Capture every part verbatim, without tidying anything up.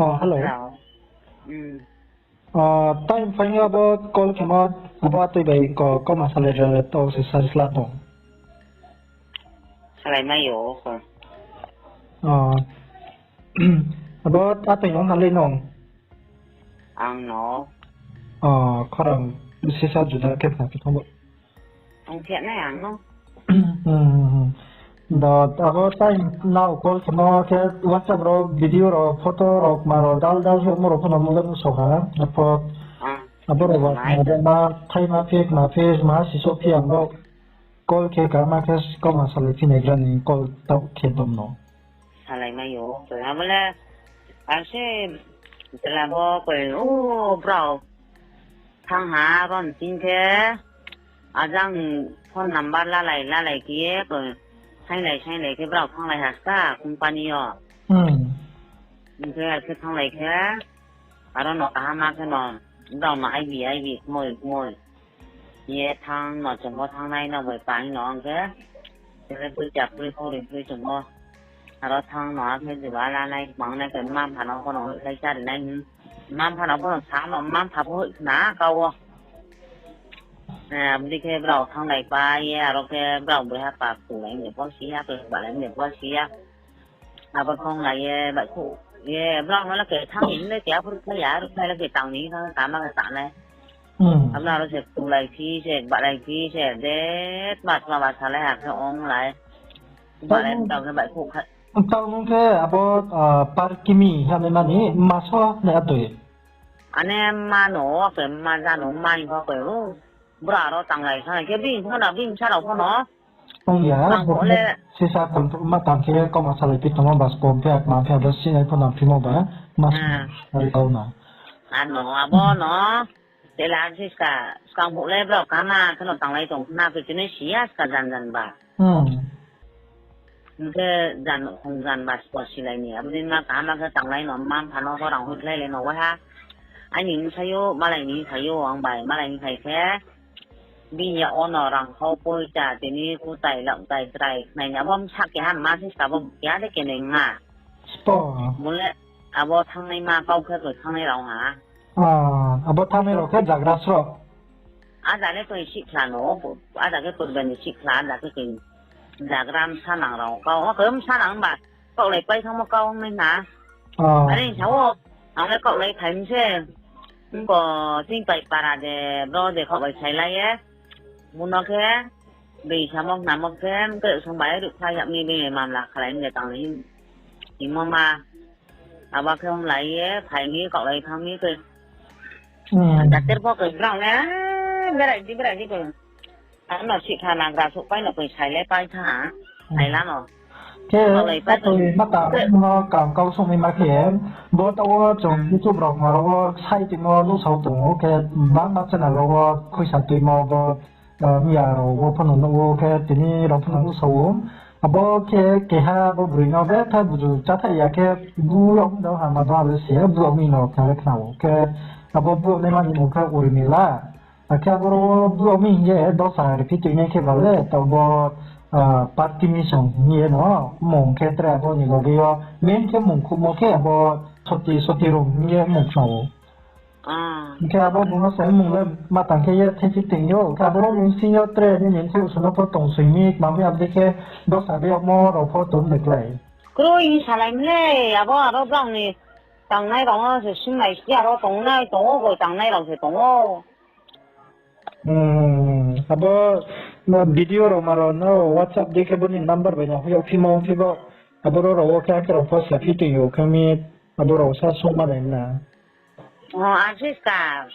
O, hello. Hello. Hmm. O, time phaing yo abo call khemo, abo atoi bai ko, koma salai rao le to se sari sla tong. Salai mai yo, ko. O. Abo atoi nung halai nung. Ang no. O, khorang sisa juda khe khna khe thangbo. Ang khe nai ang no. Hmm. Do, abo time nao call khemo khe WhatsApp rao, video rao, photo rao, kma rao, dal dal khe mo rao pho no mobile no soha. Apo, ah, abo rao ba nai. Kma de ma, thai ma phi, kma phi, ma si so phi ang rao. Call khe kama khe koma salai phi nai gra ni call tau khe tong no. Salai mai yo, koi abo le, ase, tela bo koi, o, brao. Thang ha, ron tin khe, ajang phone number lalai, lalai khe ye, koi, sainglai, sainglai khe brao thannglai ha ska, company yo. Hmm. Hing khe ar khe thannglai khe, aro no kaham ma khe no, brao no aibi, aibi, kmoi, kmoi. Ye thang no chung bo thanngnai no bai pang no ang khe. Tele bui chap bui khori bui chung bo. Aro thang no akhe juba lanai, mangnai khe mma mpha no pho no hoihlai chári nai. Mma mpha no pho no sa no, mma mpha pho hoih khna kau wo. Eh, abdi khe brao thannglai pai ye, aro khe brao bui ha pa kulai ni pho si ya, khe balai ni pho si ya. Abo thannglai ye, baihkhouh ye, brao no le khe thang ni le khe aphuru khlai ya, aphuru khlai le khe tang ni thang kama khe tanai. Hmm. Abo no aro se kulai phi se, balai phi se, de, tma tma ba salai ha khe onglai. Balai tang khe baihkhouh kha. Tang nung khe abo, ah, Parkimi hingmai mani mma so ne atoi. Ane mma no, ake mma ja no, mma ni pho koi, o. Bura aro tanglai kha khe bini pho no, bini bsa rao pho no. Ong ya, tang pho le. Sisa kon pho ma tang khe koma salai phi tongmo ba spom phi, ma phi abo sinai pho no phimo ba, ma. Ah. Ari kau no. Ano, abo no. Tela siska, skang phuh le brao kama, kheno tanglai tong khna, khe chini siya ska jan jan ba. Hmm. Hing khe jan, khong jan ba spo silai ni. Abo din ma kaham ma khe tanglai no, mma mpha no pho rang hoihlai le no waiha. Aini bsai yo, malai ni phai yo, ang bai, malai ni phai khe. Bini ya ono rang khau poicha, tini kutai, laktai, trai, khnai ni. Abo bsa keha ma se ska bo keha de kenoi ma. Spo. Bo le, abo thanngnai ma, kau khe koi thanngnai rao ha. Ah, abo thanngnai rao khe jagra sro. Ada le koi sikhla no, ada khe purba ni sikhla, ada khe koi jagra bsa nang rao. Kau, o koi bsa nang ba, kaohlai pai thangmo kau ong nai na. Ah. Are sa o, ang le kaohlai phai mi se. Bo chini pai para de, bro de khaohlai sailai ye. Bo no khe, bini samo khnamo khe, bkhe song bai ruhkhlai yag mi bini mamla khalai mi de tanglai hingmo ma. Abo khe onglai ye, phai mi, kaohlai thang mi khe. Hmm. Jater pho khe brao le, berai di, berai di khe. Ano sikha nagra souhpai no koi sailai pai tha, saila no. Khe, kaohlai pai tha. Mata no kam kau songmi ma khe, bo taoh wo chung YouTube rao ma rao wo sai tongmo nuhsao tong ou khe, bangma channel rao wo khuisa tuimo bo, ah, miya rao wo pho no nuh ou khe, tini rao pho no nuhsao ou. Abo khe keha bo broi no betha buju cháthaih ya khe, bu yag mi dao ha ma dao le si ya, bu yag mi no khna le khna ou khe, abo bu yag naima ni mung khe Urmila. Akhe aboro bu yag mi hing ye dosa riphi tuinai khe ba le, taoh bo, ah, Parkimi song hing ye no, mung khe tre abo ni loge yo, main khe mung khouhmo khe abo Soti, Soti Rung hing ye mung khna ou. Ah. Hing khe abo bung no se mung le ma tang khe ye thephi toing yo, khe aboro ni bsing yo tre nini khe usu no pho tongsoi mi, kma mi abo dei khe dosa de yagmo rao pho tong de klái. Kroi hing salai mi le, abo aro brao ni tangnai rao no se singlai si aro tongnai tong ou, koi tangnai rao se tong ou. Hmm, abo, no video rao ma rao no WhatsApp dei khe bo ni number bai no hoih yag phimo ong phi bo. Aboro rao wo khe akhe rao pho saphi toing yo khe mi, abo rao sa sung ma nai na. O, ang se ska.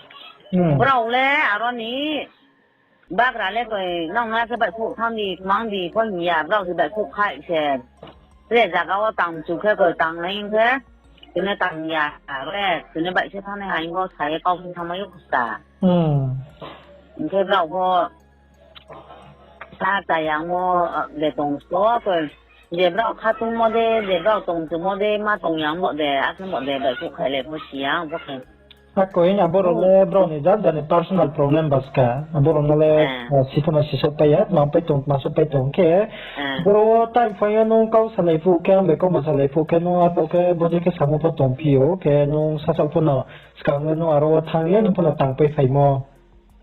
Hmm. Brao le aro ni bagra le koi nang na khe baihkhouh thanng di, kmang di pho hing ya, brao se baihkhouh khai se. Tre zaga wo tang chu khe koi tangnai hing khe, tini tang ya, aro le tini baih se thanngnai ha hing bo sa ye kau khe thanngmai yo khe ska. Hmm. Hing khe brao pho sa chayangmo, ah, de tong sko koi. Je brao khatungmo de, je brao tongchumo de, ma tong yang bo de, akhe bo de, baihkhouh khai le pho si ya, bo khe. Akoi, abo rao le brao ni jat jat ni personal problem ba ska. Abo rao no le, eh, si pho no si souhpai ya, tma pai tong, tma souhpai tong khe. Boro wo time phaing yo nung kau salai phuh khe, ang bai kau ma salai phuh khe, nung abo khe bodei khe samo pho tongphi ou, khe nung sasaoh pho no skang le nung aro wo thanng ye nung pho no tangpai phaimo.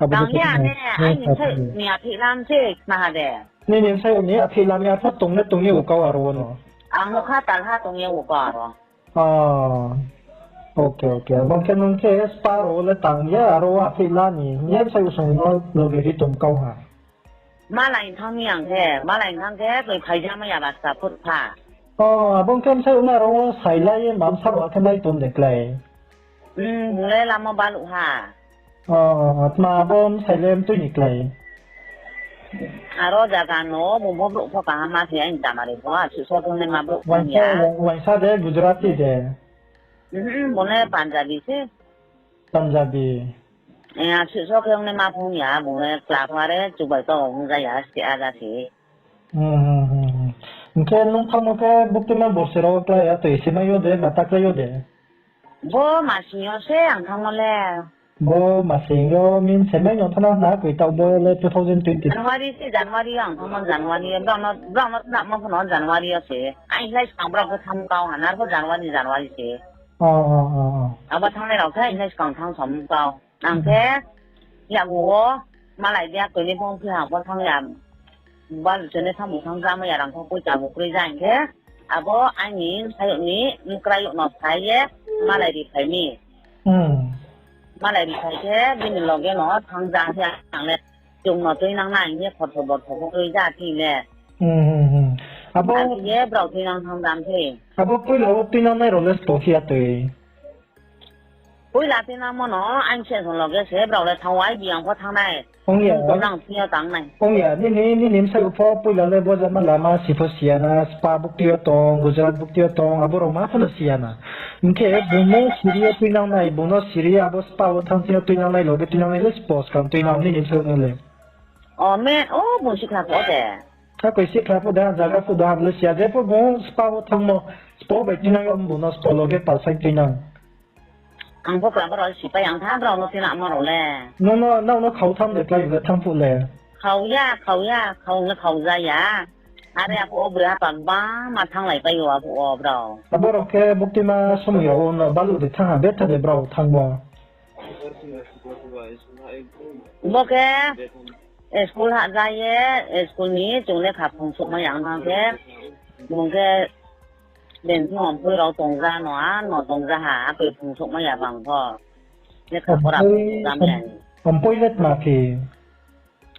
Abo dei khe tang ya ne, aini sa ni aphih lam se khna ha de. Nini bsayouh ni aphih lam ya pho tong le tong ye o kau aro wo no. Ang no kha talha tong ye o kau aro. Ah, okay, okay. Abo khe nung khe spa rao le tang ye, aro wo aphih la ni, ye bsayouh song no loge ri tong kau ha. Malai thanng mi ang khe, malai thanng khe, tui phaijama ya ba sa phut pha. Oh, abo khe bsayouh no aro wo sailai ye, mamsa rao khe nai tong de klái. Hmm, bung le lama baluh ha. Oh, tma abo bsai le mtui ni klái. Aro zaga no, bung bo brouh pho kaham ma se, aini tamari pho, asuh so thung nai ma brouh pho ya. Waisa de Gujarati de. Hmm, bung le Punjabi se. Punjabi. Eh, asuh so khe ong nai ma phung ya, bung le kla pho are, chubai kau ong ja ya, se ada se. Hmm, hmm, hmm, hmm. Hing khe nung thanngmo khe buktima borsi rao klái ya toi se mai yo de, ma ta klái yo de. Bo masing yo se ang thanngmo le. Bo masing yo min se mai no thanng na koi taoh bo le two thousand twenty. January se, January yo ang thanngmo, January yo. Brao no, brao no tnamo pho no January yo se. Ang hinglai skang brao khe thanng kau ha, nar pho January, January se. Oh, oh, oh, oh. Abo thanngnai rao khe hinglai skang thanng sam kau. Ang khe, yagu wo, malai de akoi ni phone phi ha pho thanng ya. Balu se ne thanng bu thanng ja mai ya rang pho poicha bu kroi ja hing khe. Abo aini bsayouh ni mkrai youh no phai ye, malai ri phai mi. Hmm. Malai ri phai khe, bini loge no thanng ja hing khe ang le, chung no tuinang nai hing ye, khortho bortho pho kroi ja thing le. Hmm, hmm, hmm. Abo, ang khe ye brao tuinang thanng ja thing. Abo poila wo tuinangnai rao le sbo khe ya toi. Poila tuinangmo no, aini se song loge se, brao le thanng wai, biyang pho thanng nai. Ong ya. Nung to nang thing yo tang nai. Ong ya, nini, nini bsayouh pho poila le bo jama lama si pho si ya na, spa bukti yo tong, Gujarat bukti yo tong, abo rao ma pho no si ya na. Hing khe bung no siri ye tuinang nai, bung no siri ye abo spa wo thanng thing yo tuinang nai, loge tuinang nai le sbo skang tuinang nini bsayouh no le. O, me, o, bung sikhla pho de. Akoi sikhla pho de, zaga pho de, abo le si ya. Jepho bung spa wo thanngmo, sbo bai tuinang yo, bung no sbo loge palsai tuinang. Ang pho kla brao sipai ang tha, brao no tuinangmo rao le. Nung no, nung no khau tham de klái le thanng phuh le. Khau ya, khau ya, khau le khau ja ya. Are aphuh wo broi hapa gbangma thannglaipai ou aphuh wo brao. Abo rao khe buktima somoi rao wo no baluh de thanng ha, betha de brao thanngmo. Bo khe school hahja ye, school ni chung lekha phrungsouhmai ya ong thanng khe, bung khe bensing Ompoi rao tongja no, a no tongja ha, akoi phrungsouhmai ya bang pho. Lekha pora phrungsouhmai ya. Ompoi le tma phi?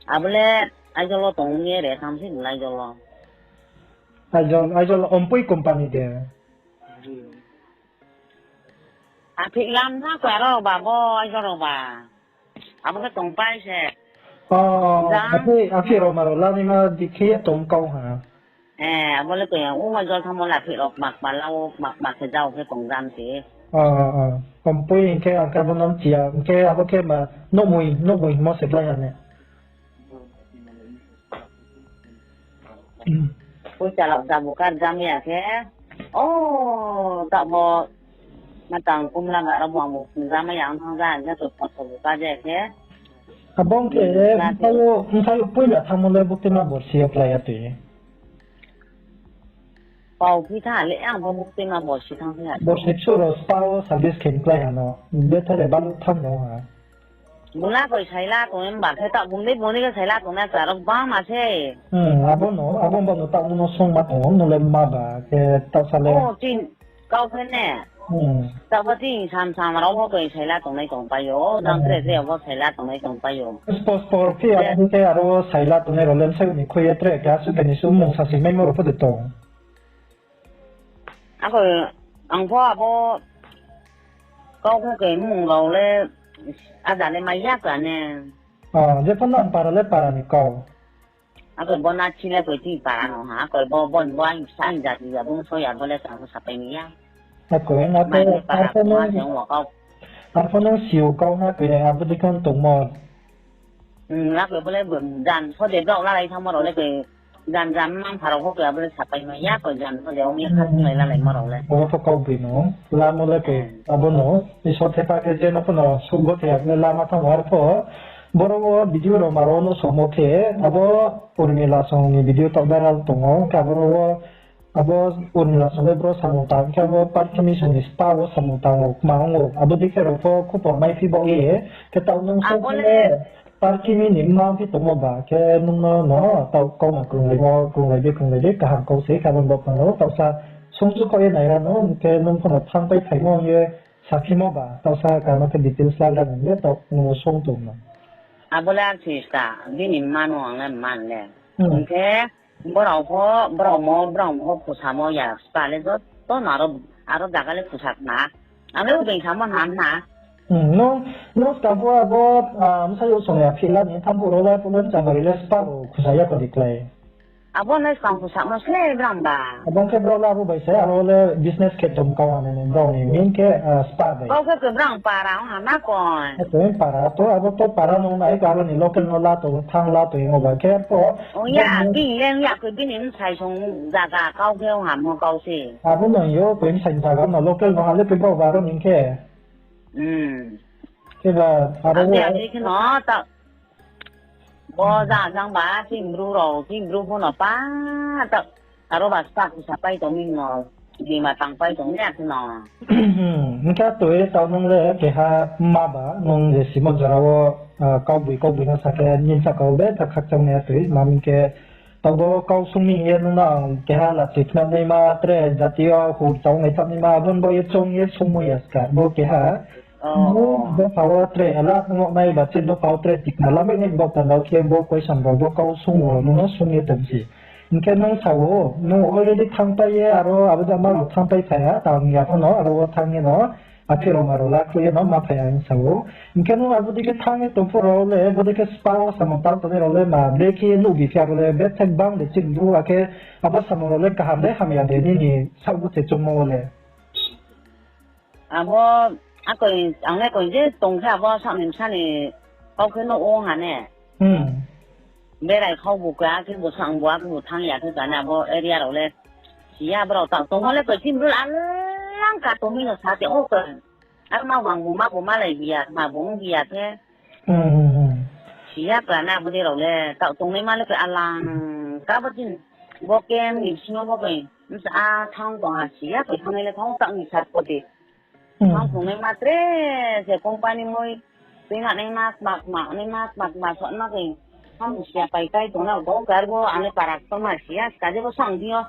Abo le Aizawl wo tong ye re thanng se bung le Aizawl wo. Aizawl, Aizawl Ompoi company de. Aphih lam na kla rao ba bo Aizawl rao ba. Abo khe tongpai se. O, aphih, aphih rao ma rao lanaima dei khe ye tong kau ha. Abo le koi ya, o Aizawl thanngmo le aphih rao kma kma la o, kma kma khe jao khe tongjam se. O, o, o. Ompoi hing khe ang khe abo no mchi ya, hing khe abo khe ma nouhmoi, nouhmoi hingmo se klái ya ne. Poicha rao jabu kar jam ya khe, o, taoh bo, matang kumla ma rao bo ang bo phungjamai ya ong thanng ja, hing khe to photo bu ka ja khe. Abo ong khe, bsai yo poila thanngmo le buktima borsi yo klái ya tui. Pao phi tha le ang bo buktima borsi thanng phi ha. Borsi bsuh rao spa wo service khe klái ha no. Betha de baluh thanng no ha. Bung la koi saila tong himba khe taoh bung dei bung dei khe saila tong na kla rao bangma se. Abo no, abo bo no taoh no songma tong, no le ma ba khe taoh sa le. O, tin, kau khe ne. Taoh bo tin sam sam rao bo koi saila tongnai tongpai ou, nang tre tre bo saila tongnai tongpai ou. Spor spor khe abo khe aro saila tongnai rao le bsai ni khui ye tre khe asuh khe ni suh mung sasi maimo rao pho de tong. Ako, ang pho abo kau khe khe mung rao le, ada le mai ya kla ne. Jepho nang para le para ni kau. Ako bo na chile koi ti para no ha, ako bo, bo, bo ang sa ang jati ya, bung so ya, bo le sa, sapai ni ya. Ako, ang pho, ang pho nung si ou kau na koi, abo dei khe tongmo. Ako bo le jan, so de brao lalai thanngmo rao le koi, Janja mma mpha rao pho koi abo le sapai mai ya, koi jan pho de ong ya kha thunglai lalai ma rao le. Abo pho kau boi no. Lamo le koi abo no. Isor thepa khe je no pho no sugo the abo le lama thanng ar pho. Boro wo video rao ma rao no somo khe, abo Urmila song ni video taoh viral tong ou, khe abo rao wo abo Urmila song le bro samung tang khe abo Parkimi song ni spa wo samung tang ou, kma ong ou. Abo dei khe rao pho khupor mai phi baoh ye, khe taoh nung song khe le Parkimi ni mma phi tongmo ba, khe nung no no taoh kauma krunglai mo, krunglai di, krunglai di, kaham kau se, khe abo bo pha no taoh sa sungchu khaoh ye nai ra no, khe nung pho no thanngpai phaimo ye saphimo ba, taoh sa kaham khe details la ra nai ye taoh nung no sung tong no. Abo le ar sista, bini mma no ang le mma le. Hing khe brao pho, brao mo, brao pho khusamo ya, spa le joto no aro, aro jaga le khusa khna. Ang le ubeing samo na na. Nung, nung skang pho abo, ah, bsayouh song ya phila ni thanng phuh rao le problem changari le spa rao khusa ya kho di klái. Abo le skang khusamo se brang ba. Abo khe brao le abo bai se, aro le business khe tong kau ha nai ni brao ni main khe, ah, spa bai. Kau khe khe brang para ong ha na koi. Khe para to, abo to para nung nai karo ni local no la tong, thanng la tong abo ba khe pho. Ong ya, bini le ong ya khe bini bsai song jaga kau khe ong ha mo kau se. Abo no yo, koi bsai jaga no local no ha le khe brao ba aro ni khe. Khe ba, aro abo khe no ta. Bo ja jang ba, chini bru rao, chini bru pho no pa, ta, aro ba spa khusa pai tong mi no, bima tang pai tong mi akhe no. Hing khe toi taoh nung le keha mma ba, nung je simo jora wo, ah, kauboi, kauboi no sa khe, nini sahka wo betha khakchang nai ya toi, ma hing khe, taoh bo kau sung mi hing ye nung no ang keha lachi khna naima, tre jati yo hur chau nai tha naima, abo no bo ye choung ye sungmo ya ska, bo keha, bo pha wo tre ela thangmo nai ba, chini bo pha wo tre tikna lamai nai bo panda khe bo question rao bo kau sung rao nung no sung ye tong si. Hing khe nung sa ou, nung already thanngpai ye, aro abo jama rao thanngpai phai ha, tang ya pho no, aro wo thanng ye no, aphi rao ma rao la khui ye no ma phai ha hing sa ou. Hing khe nung abo dei khe thanng ye tong phuh rao le, bo dei khe spa wo samung tang tongnai rao le ma, brekhe ye nuhbi khe abo le, betha bang de chini bru akhe, abo samung rao le kaham de hamya de nini saoh bu se chungmo wo le. Abo, akoi, ang le koi je tong khe abo saoh ni bsa ni kau khe nuh ong ha ne. Berai khau bu khe, akhe bu sang bu, akhe bu thanng ya khe kani abo area rao le. Siya brao taoh tongmo le koi chini bru alang ka tongmi no sa te o koi. Aro ma wang bu ma bu malai bi ya, ma bu ong bi ya khe. Siya kla na abo dei rao le, taoh tongnaima le koi alang ka bo chini. Bo camp ni bsing yo bo koi, bsa a thanng tong ha siya koi thanngnai le thanng taoh ni sat poti. Thanng tongnaima tre se company moi, tuinanaima, kma kma naima, kma kma sonaima koi. Thanng siya pai kai tong na bo kar bo ang le para tongma siya, ska je bo sang di yo,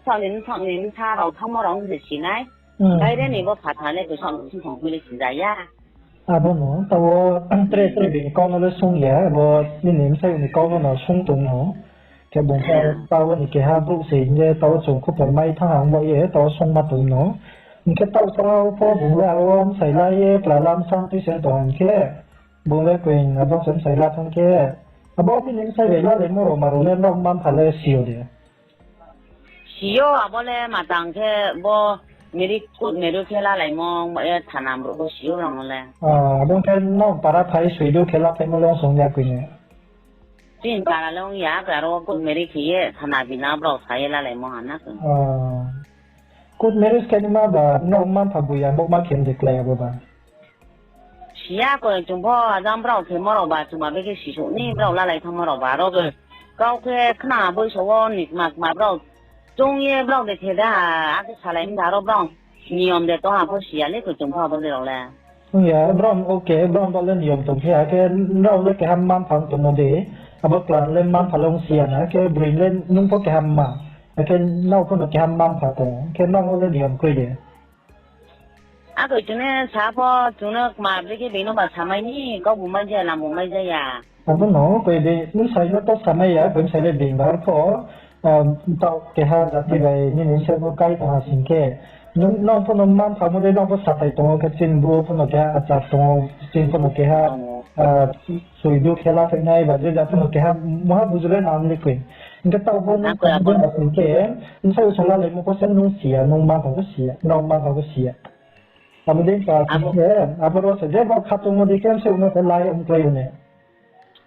sang ni, sang ni bsa rao thanngmo rao se si nai. Baire ni bo phatha le koi sang ni sing thang khui le si ja ya. Abo no, taoh wo tre tre bini kau no le sung ya, bo nini bsayouh ni kau no no sung tong no. Khe bung khe taoh wo ni keha brouh se hing ye, taoh wo chung khupor mai thanng ha ong ba ye, taoh wo sungma tong no. Hing khe taoh sa pho bung le aro bsai la ye, kla lam sang tui se tong hing khe, bung le koi abo se bsai la thanng khe, abo bini bsai bai lalaimo rao ma rao le nrao mma mpha le si yo de. Si yo, abo le matang khe bo meri, court marriage khe lalaimo, ba ye thana brouh bo si yo rang le. Abo khe nrao para phai soidu khe laphaimo le ong song ya koi ne. Chini para le ong ya, khe aro court marriage khe ye thana bina brao sa ye lalaimo ha na koi. Court marriage khe naima ba nrao mma mpha boi ya, bo ma khe mde klái abo ba. Siya koi chung pho ajang brao khemo rao ba, chungba bekhe sisouh ni brao lalai thanngmo rao ba, aro khe kau khe khna boi so wo ni kma kma brao chung ye brao de the da, akhe salai mda aro brao niyom de tong ha pho siya le koi chung pho abo de rao le. Ong ya, brao, okay, brao ba le niyom tong khe, akhe nrao le keha mma mpha tongmo de, abo kla le mma mpha le ong siya na, akhe broi le nung pho keha mma, akhe nrao pho no keha mma mpha tong, khe nrao le niyom kroi de. Akoi chung ne sa pho, chung no kma brekhe being no ba samai ni, kau bu mai ja, lam bu mai ja ya. Abo no, koi de, bsai no to samai ya, bsai le being ba pho, taoh keha jati bai nini bsai bo kai tong ha sing khe. Nung, nung pho no mma mpha mo de, nung pho sathai tong ou khe, chini bru pho no keha achar tong ou, chini pho no keha, soidu khe laphainai ba, je jati no keha, maha buju le nang le koi. Hing khe taoh bo nung koi abo no sing khe, bsai usa lalaimo pho se nung siya, nung mma mpha bo siya, nrao mma mpha bo siya. Abo dei khe, abo rao se je bo khatungmo dei khe se ongmo khe lai ongklai ne.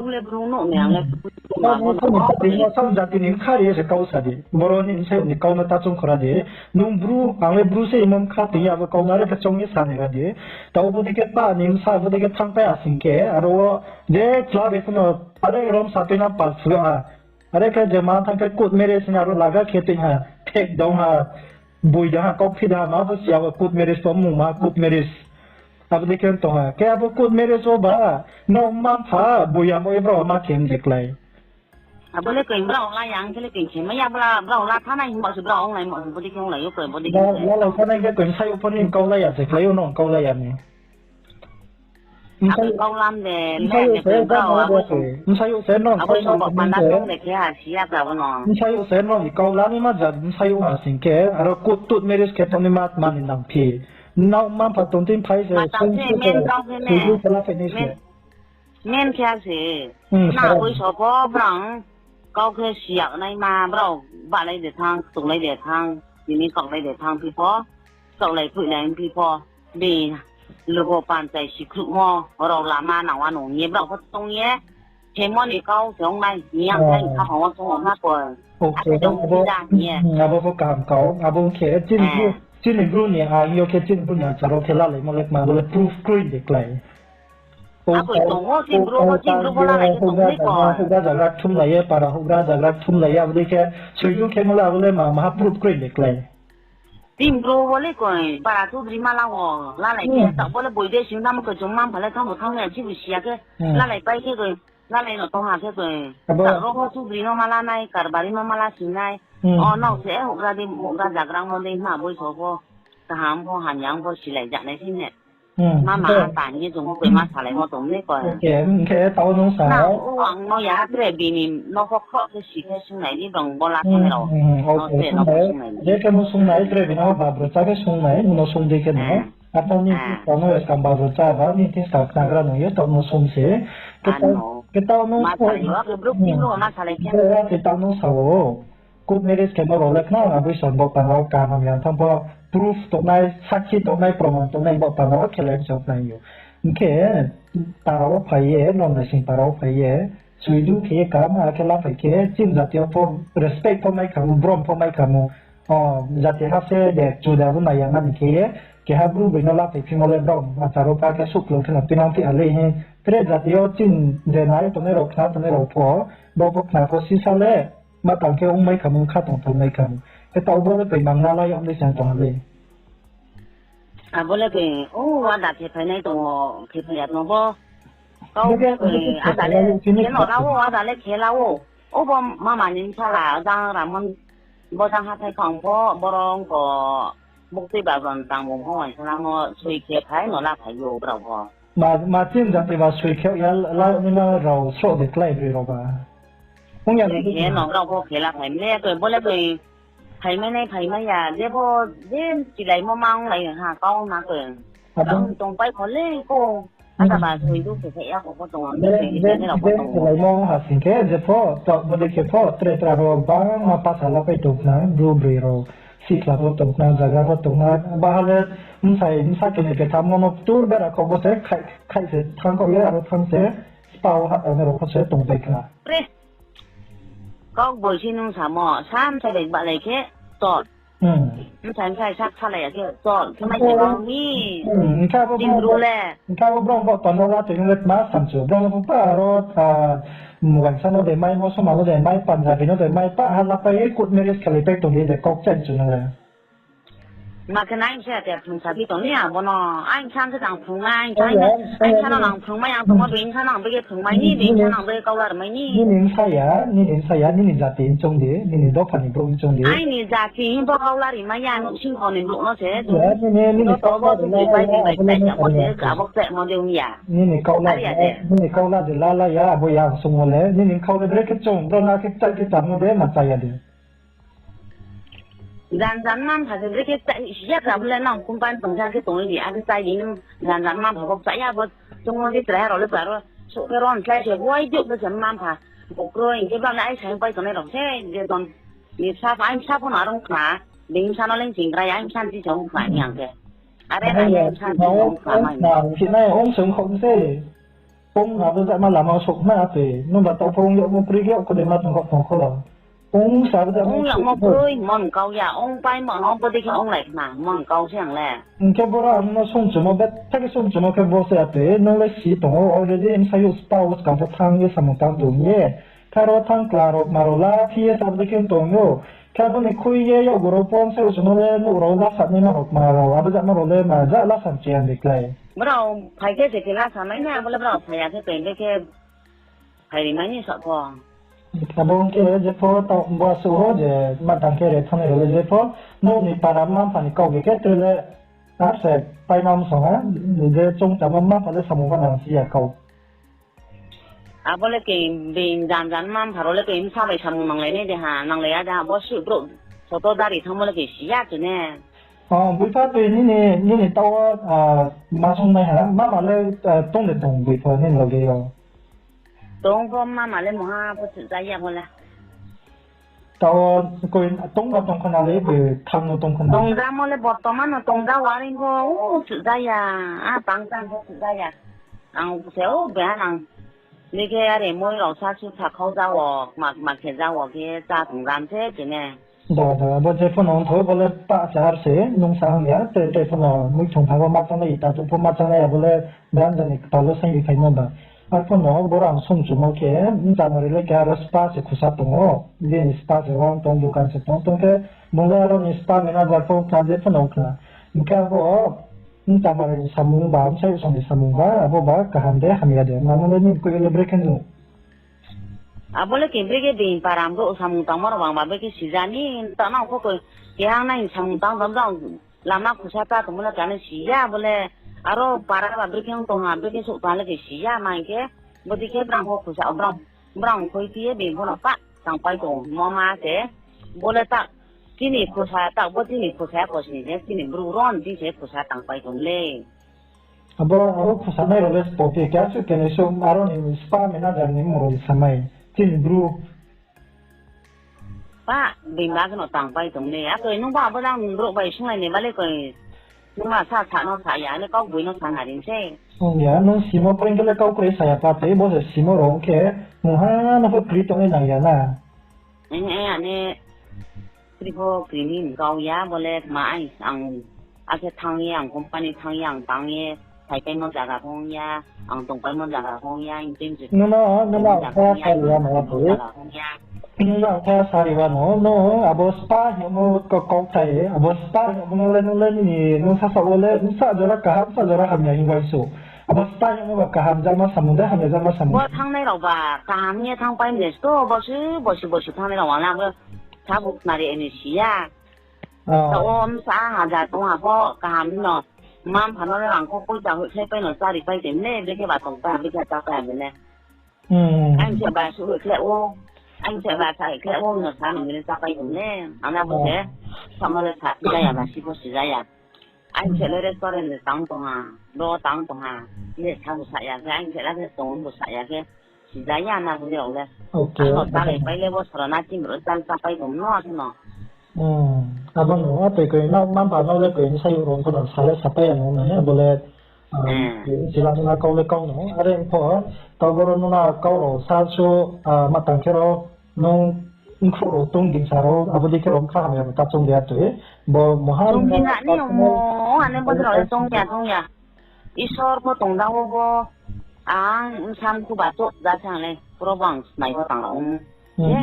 Bru le Bru no, ne ang le Bru. Abo no, sam jati ni bkha ri ye se kau sa di. Boro ni bsayouh ni kau no ta choung khora di. Nung Bru, ang le Bru se hingmo bkha tong ye abo kau no are khe choung ye sa ni ra di. Tao bodei khe pa ni bsa bodei khe thanngpai asing khe, aro wo je chla bai phuno, are rom sa tuinang pal phuh ha. Are khe je ma thanng khe court marriage hing aro laga khe tui ha, thek dong ha, boi dong ha, kauphi dong ha, ma bo si abo court marriage pho mungma court marriage. Abo dei khe tong ha. Khe abo court marriage wo ba, no mma mpha boi yamo ye brao ma khe mde klái. Abo le koi brao la yang khe le koi khe mai ya bla brao la thanai himba se brao onglai mo se bodei khe onglai yo koi bodei khe. La, la, la thanai khe koi bsayouh pho ni kaulai ya se klái yo no kaulai ya ni. Abo kaulam de, le de koi brao abo song. Bsayouh se no abo song bo panda song de khe ha si ya brao no. Bsayouh se no ni kaulai ni ma ja bsayouh ha sing khe, aro court marriage khe tong ni ma, ma ni nang phi. Nrao mma mpha tong tin phai se, ma tang song se, men kau khe ne. Sui du pala phai ni se. Men khe se. Hmm, na sara. Oi so pho brang, kau khe si ya nai ma brao, balai de thanng, ktulai de thanng, tini kaulai de thanng phi pho, kaulai phuilai phi pho, de, lugo panchai sikhruhmo, rao lama nang wa nung ye, brao pho tong ye, khemo ni kau se ong nai, ni yang thai, kha phang wo song ong na koi. Abo pho kaham kau, abo khe, chini bru ni, a, yo khe chini bru ni achar wo khe lalaimo le kma, bo le proof kroi de klái. Akoi tong wo, chini bru pho, chini bru pho lalai khe tong ni koi. Houhgra jagra kthumlai ye, para houhgra jagra kthumlai ye, abo dei khe, sui du khemo le abo le ma, maha proof kroi de klái. Chini bru wo le koi, para chudri mala wo, lalai khe, taoh bo le boi de sing tamo koi, chung mma mpha le tamo thanng ya, chibu si ya khe, lalai pai khe koi, lalai no tong ha khe koi, taoh ro pho chudri no mala nai, karbari no mala si nai, o nrao se houhgra di, houhgra jagra mo dei hna boi so pho, kaham pho, hamya pho, silai ja nai si ne. Mama, ata hing ye chung pho koi ma salaimo tong ni koi. Hing khe taoh nung sa. Nang o ang no ya tre bini no pho khroh khe si khe sungnai ni bang bo la khe rao. No tre no pho sungnai ni. Je khe no sungnai tre bini no ba bro cha khe sungnai, no sung dei khe no. Ato ni khe taoh no skam ba bro cha ba, ni khe skam khnagra nung ye taoh no sung se. Khe taoh nung ma sa yo, khe bro khe no ma salai khe. Khe taoh nung sa o. Court marriage khe no rao le khna, abo song bo panda wo kaham yang thanng pho, proof tongnai, sakhi tongnai, proman tongnai, bo panda wo khe le chok nai yo. Hing khe, para wo phai ye, non naising para wo phai ye, sui du khe ye kaham, akhe la phai khe, chini jati yo pho, respect pho mai khamu, brom pho mai khamu. O, jati ha se de, chuda bo nai ya mani khe ye, keha bru bai no la phai phimo le brom, achar wo pa khe suklung khe no tuinang phi ha le hing. Tre jati yo chini je nai tongnai rao, khna tongnai rao pho, bo pho khna pho sisa le, ma tang khe ongmai khamu, kha tong thanngmai khamu. Khe taoh bo le koi mang na la yag ni chang tong ha le. Abo le koi, o wada khe phainai tong o, khe phai ya tong bo. Kau khe koi, ada le khe no la o, ada le khe la o. O bo mama ni bsala, jang Ramon, bo jang hathái khang pho, borong ko, buktui ba ron tang bung pho, waisa lamo, sui khe phai no la phai yo brao pho. Ma, ma chini jati ba sui khe ya la, la, ni ma rao sroh de klái broi rao ba. Ong ya ni khe no brao pho khe la phai le koi, bo le koi, phaimai nai phaimai ya, je pho, je chilaimo ma onglai ha, kau na koi. Abo tongpai pho le ko, ata ba sui du khe khe ya ko pho tong, je, je, je chilaimo ha sing khe, je pho, to, bo de khe pho, tre tra rao bangma pasa la pai tong khna, bru broi rao, sikla pho tong khna, jagra pho tong khna, baha le, bsai, bsa khe ni khe thanngmo no tur bera kho bo se, khai, khai se thanng kho ye, aro thanng se, spa wo ha, aro rao pho se tongpai khna. Pre. Kau boi si nung samo, sam sa bai balai khe, chol. Bsai bsai sak salai ya khe, chol. Khe mai se bang mi. Ching bru le. Hing khe abo brao bo tanda la tini le tma samchu. Brao no pa aro, waisa no de mai, mosoma no de mai, Punjabi no de mai, pa ha la pai, court marriage khelai pai tong di de kau chai chu no le. Ma khe nai se ate phung sa phi tong ni abo no. Aini sa khe tang phung mai, aini sa no nang phung mai, ang tongmo being sa nang bege phung mai ni, being sa nang bege kau lar mai ni. Nini sa ya, nini sa ya, nini jati hing chung di, nini dopha ni brouh hing chung di. Aini jati hing bo kau lari mai ya, nouhsing kho ni brouh no se. Nini, nini kau lari mai ya, abo le abo se abo se mo de ong ya. Nini kau lari, nini kau lari la la ya, abo ya ang sung mo le, nini kau le brekhe chung, bro na khe chai khe chamo de, ma chaya de. Jan jan man pha se brekhe chai si ya kha bole nang company tong sa khe tong di, akhe chai di nung jan jan man pha bo chai ya bo chung mo di chrai ha rao le charo. Souh khe ron slái se buai diuh khe se man pha. Bo kroi hing khe bang le ai sa pai tongnai rao se je don. Ni sa pha, ai sa pho no arong khna. Being sa no leng ching rai, ai sa ni sa ong khna ni ang khe. Are ai sa ni sa ong khna mai. Ong sung khom se. Ong abo jama lama souh khna ate. Nung ba tau pho ong yagmo kroi khe, kho de ma tong kho tong kho. Ong sa abo jama ong yagmo kroi, mon kau ya, ong pai mon, ong bodei khe ong lai khna, mon kau se ang le. Hing khe bora ang no sung chumo, betha khe sung chumo khe bo se ate, nung le si tong o, already bsayouh spouse kang pho thanng ye samung tang tong ye. Karo thang kla rao ma rao la phi ye tabdi khe tong ou. Khe abo ni khui ye yakgu rao pon se usuno le nouh rao la sa ni ma rao ma rao, abo jama rao le ma ja la sa chi ya de klái. Brao phai khe je khe la sa mai na, abo le brao phai ya khe tong de khe phai ri mai ni sa pho. Abo khe je pho ta bo su ho je ma tang khe re thang ro le je pho, nouh ni para mma mpha ni kau khe tre le, a se pai ma msong ha, je chung ta mma mpha le samung ba nang si ya kau. Abo le ke being jan jan ma mpha rao le ke bsa bai samung nanglai nai de ha, nanglai ya de ha, bo su brouh soto dari thangmo le ke si ya chu ne. O, bui pha tui nini, nini tao, a, ma sung nai ha, mama le, a, tong de tong bui pha nini loge yo. Tong pho mama le mungha pho chu ja ya pho le. Tao koi tong ba tong khna le, bui thang no tong khna. Tong ja mo le bortoman no tong ja waring pho, u chu ja ya, a tang tang pho chu ja ya. Ang se o beha nang. Ni khe are moi rao sa su sa khau ja wo, ma, ma khe ja wo khe cha tong ram se khe ne. Da, da, abo je pho no ongthou, bo le pa se ar se, nung sa hang ya, te, te pho no mui thong pha bo ma chang nai, ta chu pho ma chang nai, abo le dan jani kpal wo saing ri phaimo ba. Ar pho no bo rang sung chumo khe, bchama ri le khe aro spa se khusa tong ou, bini spa se wang tong, dukan se tong, tong khe, bung le aro ni spa manager pho kha je pho no kha. Hing khe abo, bchama ri ni samung ba, bsai song ni samung ba, abo ba kaham de, hamya de, mamo le ni koi le brekhe no. Abo le khe brekhe being para brouh samung tangmo rao bang ba brekhe sija ni, ta nang pho koi, keha nai samung tang tang tang, lama khusa ta tongmo le kani si ya, abo le, aro para ba brekhe ong tong ha, brekhe souh tong ha le khe si ya, ma hing khe, bodei khe brang pho khusa, brang, brang khoi phi ye being pho no pa, tangpai tong, mo ma se, bo le ta, chini khusa, ta, bo chini khusa ya kosni je, chini bru ron, chini se khusa tangpai tong le. Abo, abo khusanai rao le spo phi khe, asuh khe ni sung aro ni spa manager ni mmung rao samai, chini bru. Pa, being ba khe no tangpai tong le. Akoi nung ba abo jang brouh bai sunglai ni ba le koi. Nung ba sa sa no sa ya, le kau boi no sa na ring se. Ong ya, nung simo pring khe le kau kroi sa ya pa tei, bo se simo rao ong khe, mungha no pho kri tong le nang ya na. Ane, ane, kri pho kri ni kau ya, bo le ma ai, ang, akhe thanng ye, ang company thanng ye, ang tang ye, phaipaimo zaga pho ong ya, ang tongpaimo zaga pho ong ya, ang team je Nono, nono, ang kha sari ya no, zaga pho ong ya. Nono, ang kha sari ya no, no, abo spa hingmo kau, kau thai, abo spa hingmo le, no le, ni, no sasa wo le, bsa jora kaham, bsa jora hamya hing bai su. Abo spa hingmo ba kaham jama samung de, hamya jama samung. Bo thanngnai rao ba, kaham hing ye thanngpai mle sto, bosi, bosi, bosi thanngnai rao ang le, abo sabu khnari ni si ya. Tao wo bsa hajar tong ha pho kaham no. Mma mpha no le rang kho poicha hoihkhlai pai no chári pai tei mle, brekhe ba tongpai ha, brekhe chápai ha mle. Aini se ba suh hoihkhlai ou, aini se ba sa hoihkhlai ou no sa no mle chápai tong le. Ang na bo se, samo le sa sija ya ba, si pho sija ya. Aini se le restaurant le tang tong ha, ro tang tong ha, le sa bo sa ya khe, aini se le tong bo sa ya khe. Sija ya na bini rao le. Ano chári pai le bo sora na chini brouh chal chápai tong no, ano. Abo no, a tei koi na, mma mpha no le koi bsayouh rao pho no sa le sapai ya no, abo le, chila nuna kau le kau no, are pho, tao boro nuna kau rao sa su, ma tang khe rao, nung bkhrouh rao tong gingsa rao, abo dei khe rao bkha hamya bo ta choung ya tui, bo mungha Chung gina ni ongmo, ane bo rao le choung ya, choung ya. Isor pho tong da wo bo, ang bsa mkhu ba chouh ja se ang le, boro bo ang snai pho tang la ong. Ye,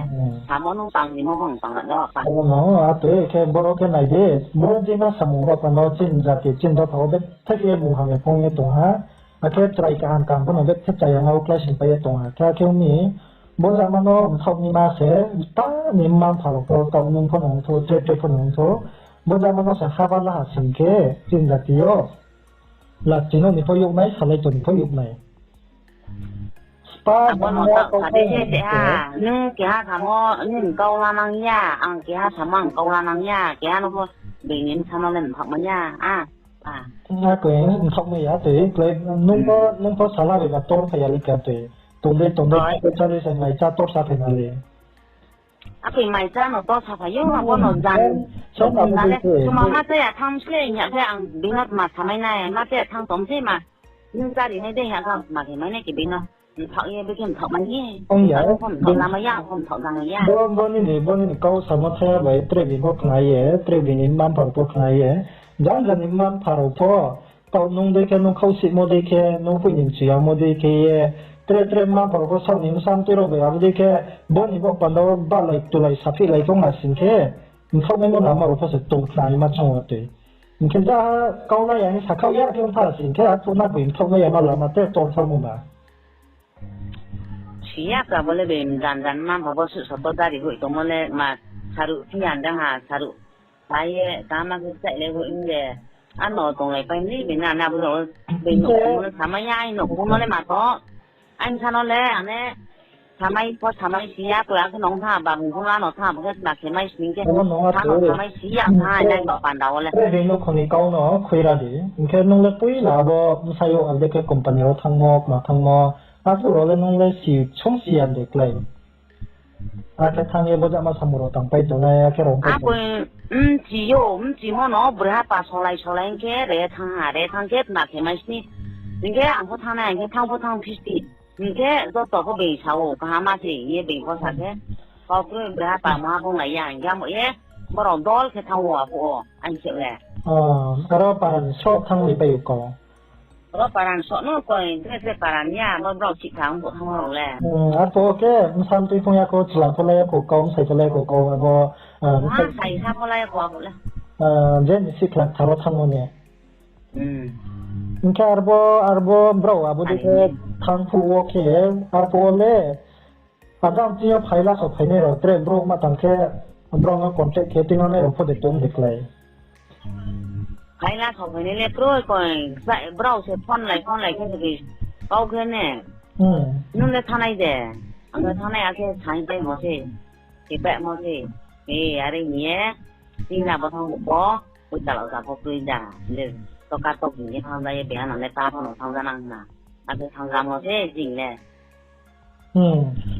samo nung tang ni mo bo ang tang la ja pa. Abo no, a tei khe boro khe nai di, boro jema samung ba pha no chini jati, chini dopha wo bethe khe bung hamya phung ye tong ha. Akhe chrai kaham kaham pho no bethe chaya no kláising pai ye tong ha. Khe akhe ong mi, bo jama no mthaoh ni ma se, ta ni mma mpha rao pho, tao nung pho no ongthou, tre tre pho no ongthou. Bo jama no se haba laha sing khe, chini jati yo. Lachino ni pho youhnai, salai to ni pho youhnai. Spa Abo no mama tao kau sa di kau se se ha, nung keha samo, nini kau la nang ya, ang keha samo ang kau la nang ya, keha no pho being ni bsa no le mthaoh mai ya, a, a. Akhe mthaoh mai ya tei, klai, nung pho, nung pho sala bai ba tor phai ya le ka tei. Tong dei, tong dei, Oi. Chale se nai cha tor sa phai na le. Akhe mai cha no to sa phai yo, abo no jan. Song abo le, tuma ma cha ya thang se, nya se ang being no tma sa mai nai, ma cha ya thang tom se ma. Nung chári nai dei ha, kha ma khe mai nai khe being no. Mthaoh ye, bekhe mthaoh mai ye. Ong ya. Ang pho mthaoh na mai ya, ang pho mthaoh na mai ya. Bo, bo nini, bo nini kau samo thaya bai, tre being pho khna ye, tre being ni mma mpha rao pho khna ye. Jang jang ni mma mpha rao pho. Tao nung dei khe, nung khaohsihmo dei khe, nung phoih ni mchu yamo dei khe ye, Tre tre mma pha rao pho saoh ni bsa mtui rao bai abo dei khe bo ni bo panda wo bahlai tulai saphihlai tong ha sing khe, mthaoh naimo lama rao pho se tong khna ni ma chung wo tui. Hing khe ja kaunai ya hing sakhaoh ya khe ong tha sing khe, arphuh na boi mthaoh nai ya ma lama te tong thamo ba. Si ya ka bo le boi mjan jan mma pha bo suh soto dari hoih tongmo le ma saruh phi ya dang ha, saruh pai ye kama khe chaih le hoih hing ye. Ano tonglai pai ni bini na na bo rao bini nouhkhong no le samai ya, aini nouhkhong no le ma tho. Aini bsa no le ane samai pho samai si ya, koi ang khe nung tha, ba bung pho ano tha, bo khe tma khe mai sning khe. Ano samai si ya, tha, nai ba panda wo le. Bini nouhkhong ni kau no khuira di. Hing khe nung le poila abo bsayouh abo dei khe company wo thanngmo, kma thanngmo. Arphuh rao le nung le si sung si ya de klái. Akhe thanng ye bo jama samung rao tangpai tongnai, akhe rao pai tongnai. Bchi yo, bchimo no brha pa solai solai hing khe re thanng ha, re thanng khe tma khe mai sni. Hing khe ang pho thanngnai, hing khe thanng pho thanng phisti. Hing khe joto pho being sa ou, kaham ma se, hing ye being pho sa khe. Kau kroi brha pa maha phonglai ya, hing khe amo ye, borao dol khe thanng ou aphuh wo, ang se le. Aro para ni soh thanng ni pai ou kau. Ro para ni soh no koi, tre tre para ni ya, bo brao chih kha ong bo thanng rao le. Arphuh wo khe bsa mtui phung ya kho, chla pho lai ya kho kau, bsai pho lai ya kho kau, abo, bsai sa pho lai ya kho abo le. Je ni sikhla kthar wo thanngmo ni. Hing khe arbo, arbo brao abo dei khe thanng phuh wo khe, arphuh wo le, ajang chini yo phaila so phainai rao, tre brouh ma tang khe, brao no contact khe tuinangnai rao pho de tong de klái. Phaila so phainai le kroi koi, brao se phone lai phone lai khe se kau khe ne. Nung le thanngnai de, ang le thanngnai akhe saing paimo se, khe paimo se. E, are hing ye, chini abo thanng bo, oi chalao ja pho kroi da, le, toka tok hing ye thanng ja ye, beha no le ta pho no thanng ja nang na. Akhe thanng ja mo se, jing le.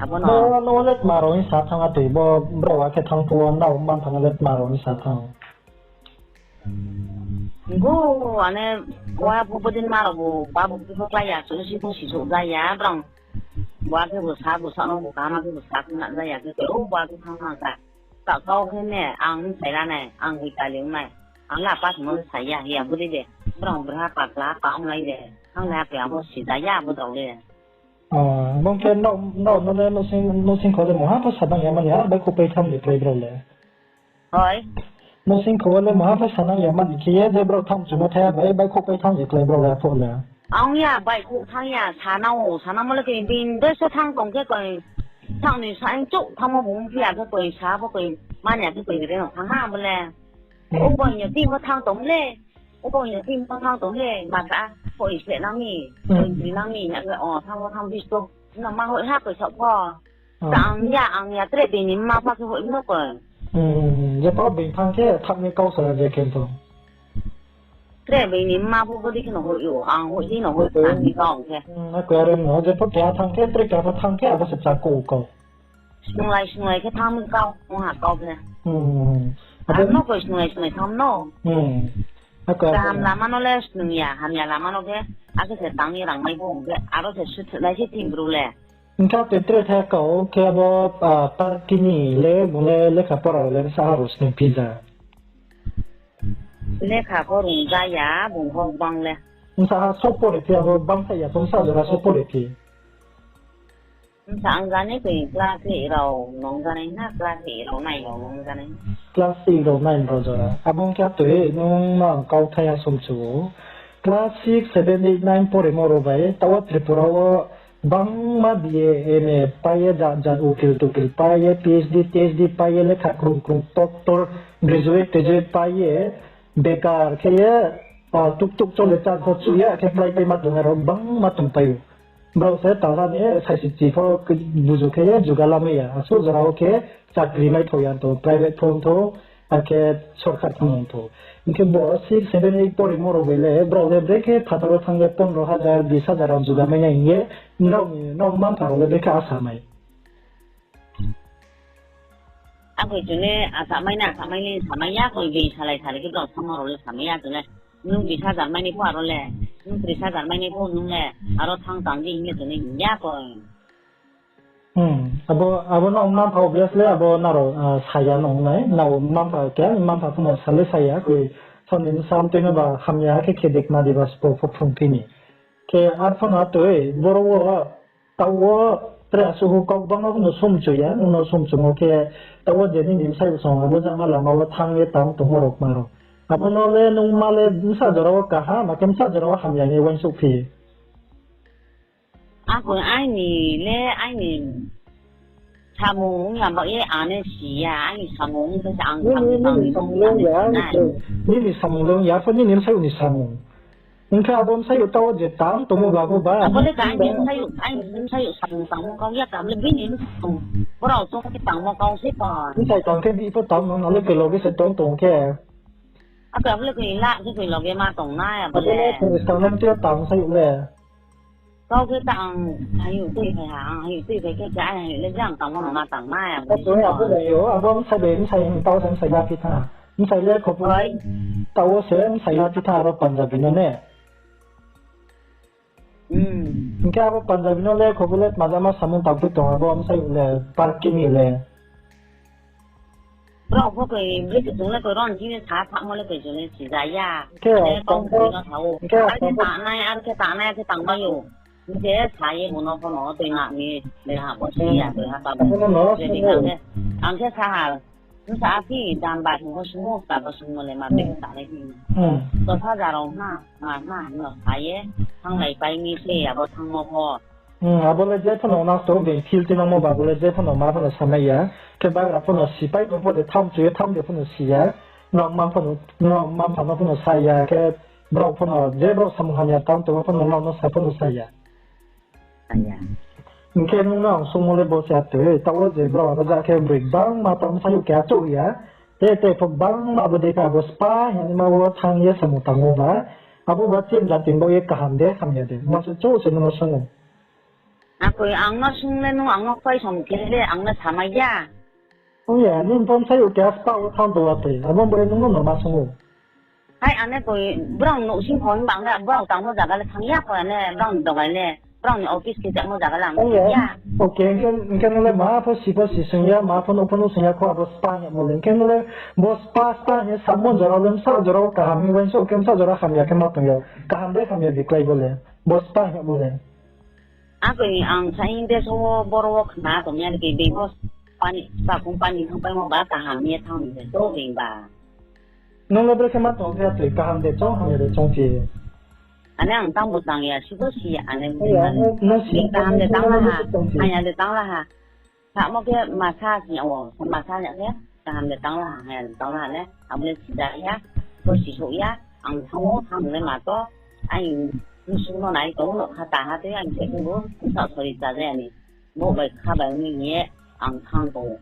Abo no le tma rao ni sa thanng atoi bo, brao akhe thanng phuh wo nrao man thanng le tma rao ni sa thanng. Bo, ane, wa bo bodin ma rao bo, ba bo khe bo klái ya, chung si bo si souh ja ya, brao. Bo akhe bo sa, bo sa no bo kaham khe bo sa khna ja ya khe, o bo akhe thanng nang kha. Ta kau khe ne, ang bsai la nai, ang hoi kali ong nai. Ang la pa sung no sa ya, hing ya bodei de. Brao brha pakla, pa ong nai de. Thanng nai akhe ang bo si ja ya, bo drao le. Bung khe nrao no le nouhsing kho le mungha pho sanang ya mani, ar baihkhouh paithanng de klái brao le. Nouhsing kho le mungha pho sanang ya mani khe ye, je brao thanng chung no thai ya bai, baihkhouh paithanng de klái brao le pho le. Ang ya baihkhouh thanng ya, sanang ou, sanangmo le koi bini dei se thanng tong khe koi, thanng ni sa chouh thanngmo bung phi ya khe koi sa bo koi, mani ya khe koi gre no thanng ha bo le. Obo hing ya tini bo thanng tong le. Obo hing ya tini bo thanng tong le, ma ka, koi se nang mi, koi nang mi, ya khe, o, thanng bo thanng bisto, no ma hoih ha koi saoh pho. Ta ang ya, ang ya, tre bini mma pha khe hoih no koi. Jepho being thanng khe, thanng ni kau sa je khe to. Tre bini mma pho bodei khe no hoih ou, ang hoih di no hoih thanng ni kau khe. Akhe are no, jepho keha thanng khe, tre keha pho thanng khe, abo se chakouh kau. Snunglai snunglai khe thanng mi kau, ong ha kau khe. Abo no koi snunglai snunglai thanng no. Kaham lama no le snung ya, hamya lama no khe, akhe se tang ye rang mai pho ong khe, aro se suthuh nai se tini bru le. Hing khe te tre tha kau khe abo, party ni le, bung le lekha pora le bsa ha rao snung phi ja. Lekha pho rung ja ya, bung pho gbang le. Bsa ha so pore phi, abo gbang sa ya, bsa jora so pore phi. Bsa ang jani koi class eight rao nung janai na, class eight rao nine rao nung janai. Class eight rao nine rao jora. Abo ong khe toi nung no ang kauthai ha sumchu ou. Class six, seven, eight, nine poremo rao bai, taoh wo Tripura wo bangma B A, M A pai ye, jat jat ukil tukil pai ye, P H D, T H D pai ye, lekha krung krung, doctor, graduate, graduate pai ye, bekar khe ye, tuktuk chole char pho chuh ya khe klái paima tongnai rao bangma tongpai ou. Brao se tala ni saisi chi pho buzu khe ye juga lamai ya. Asuh jora wo khe chakri maithao ya tho, private pho ong thou, akhe sorkar pho ong thou. Hing khe bo six, seven, eight poremo rao bai le, brao le brekhe phathar wo thanng ye pondro hajar, bis hajar rao juga mai nai hing ye, nrao ni, nrao mma mpha rao le brekhe asa mai. Akoi chung le asa mai na, asa mai le samai ya, koi bini salai salai khe brao thanngmo rao le samai ya chung le. Nung bis hajar mai nai pho aro le, nung tris hajar mai nai pho nung le, aro thanng tang di hing ye chung le hing ya koi. Abo, abo nrao mma mpha obvious le abo nrao sa ya no ong nai, nrao mma mpha khe, mma mpha pho no sa le sa ya, koi saoh ni bsa mtui no ba hamya khe khe de kma di ba sbo pho phrung phi ni. Khe arphuh no toi, boro wo, Taoh wo tre asuh kau bangma no sumchu ya, nung no sumchumo khe, taoh wo je nini bsayouh song abo jama lama wo thanng ye tang tongmo rao kma rao. Abo no le nung ma le bsa jora wo kaham, akhe bsa jora wo hamya hing ye uaingsouhphi. Ako aini le aini samung ong ya ba ye ang le si ya, aini samung ong khe se ang samung tang ni samung le ong ya, nini samung le ong ya, arphuh nini bsayouh ni samung. Hing khe abo bsayouh taoh wo je tang tongmo ba bo ba. Abo le aini bsayouh, aini bsayouh samung tangmo kau ya, abo le bini samung. Brao chung khe tangmo kau se pa. Bsai tang khe bi pho tang no, no le koi loge se tong tong khe. Ako abo le koi la khe koi loge ma tong nai abo le. Abo le koi tang le tei tang bsayouh le. Kau khe ta ang hayouh tui phai ha, ang hayouh tui phai khe, khe ai hayouh le jang tangmo no ma tang nai abo le. Abo le yo, abo bsai bai bsai hing taoh se bsai la phi tha. Bsai le khobo. Taoh wo se bsai la phi tha abo Punjabi no ne. Hing khe abo Punjabi no le khobo le tma jama samung tang phi tong abo bsai le parkini le. Brao pho koi, brekhe chung le koi ron chini sa thamo le koi chung le sija ya. Khe tong khe no sa ou. Khe ar khe tangnai, ar khe tangnai, ar khe tangmai ou. Hing khe sa ye bo no pho no tui na mi le ha bo si ya, tui ha ta bo. Ang khe sa ha, bsa phi dam ba hing bo sumo, ta bo sumo le ma brekhe tangnai phi. Dos hajar rao na, ma na hing no sa ye, thannglai pai mi se abo thanngmo pho. Abo le je phano nang to being feel tuinangmo ba, abo le je phano ma phano samai ya. Khe bagra phano sipai tong pho de, tham chu ye tham de phano si ya. Nrao mma pha no phano sa ya, khe brao phano je brao samung hamya tang tongmo phano nrao no sa phano sa ya. Hing khe nung no ang sungmo le bo se atoi, taoh wo je brao abo ja khe broi gbangma tang bsayouh keha chouh ya. Te te pho gbangma abo dei khe abo spa hingma wo thanng ye samung tangmo ba. Abo ba chini jati ni baoh ye kaham de, hamya de. Ma se chouh se nung no sung ou. Akoi ang no sung le nung ang no koi som khe le ang no samai ya. Ong ya, nini pho bsayouh keha spa wo thanng tong atoi, abo bo le nung no ma sung ou. Hai, ang le koi, brao nouhsing pho himba ang le brao tangmo zaga le thanng ya kho, ang le brao ni dogai le, brao ni office khe tangmo zaga le ang thanng ya. Hing khe nung le ma pho si pho si sung ya, ma pho nouh pho nouh sung ya kho, abo spa hingmo le. Hing khe nung le bo spa, spa hing samo jora le bsa jora wo kaham hing uaingsouh khe bsa jora hamya khe ma tong ya. Kaham de hamya de klái bo le. Bo spa hingmo le. Akoi ang sa hing de so wo boro wo khna tong ya de khe being pho spa ni, spa company thanngpaimo ba kaham ye thanng ni de to being ba. Nung le brekhe ma tong khe atoi kaham de choung hamya de choung phi. Ane ang tangbo tang ya, sibo si ya, ane. Kaham de tang la ha, hamya de tang la ha. Samo khe masa si ya wo, masa ya khe, kaham de tang la ha, hamya de tang la ha le, abo le sija ya, bo sisouh ya, ang thanng ou, thanng le ma to, ang bsung no nai tong, no kha ta ha tei, ang se khe bo, sa sori cha ja ya ni, bo bai kha bai ni ye, ang thanng tong ou.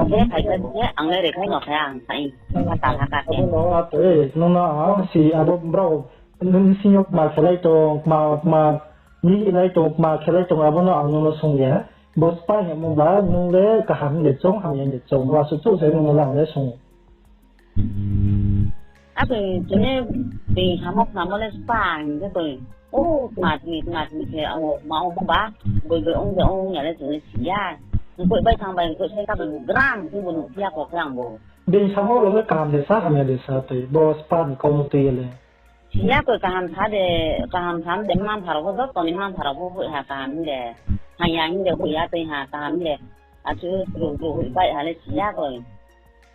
Ang khe phai khe bo khe, ang le rekhai no khe ang sai, kha ta ha ka khe. Abo no atoi, nung no ang si, abo brao, nung sing yo kma khelai tong, kma, kma, ni lai tong, kma khelai tong, abo no ang nung no sung ya. Bo spa hingmo ba, nung le kaham de choung, hamya de choung, bo asuh chouh se nung no le ang le sung. Akoi tini being samo khnamo le spa hing khe koi. O, tma tmi, tma tmi khe ang ma ong ba, boi boi ong de ong ya le chung le si ya. Nkoi bai thang bai, nkoi sai ka bai gram, khe bo nuh phi ya kho khe ang bo. Being samo rao le kaham de sa, hamya de sa tei, bo spa ni kau no tui ye le. Si ya koi kaham sa de, kaham sa de, mma mpha rao pho, joto ni mma mpha rao pho hoih ha kaham hing de. Hamya hing de hoih ya tei ha kaham hing de. Asuh brouh brouh hoih pai ha le si ya koi.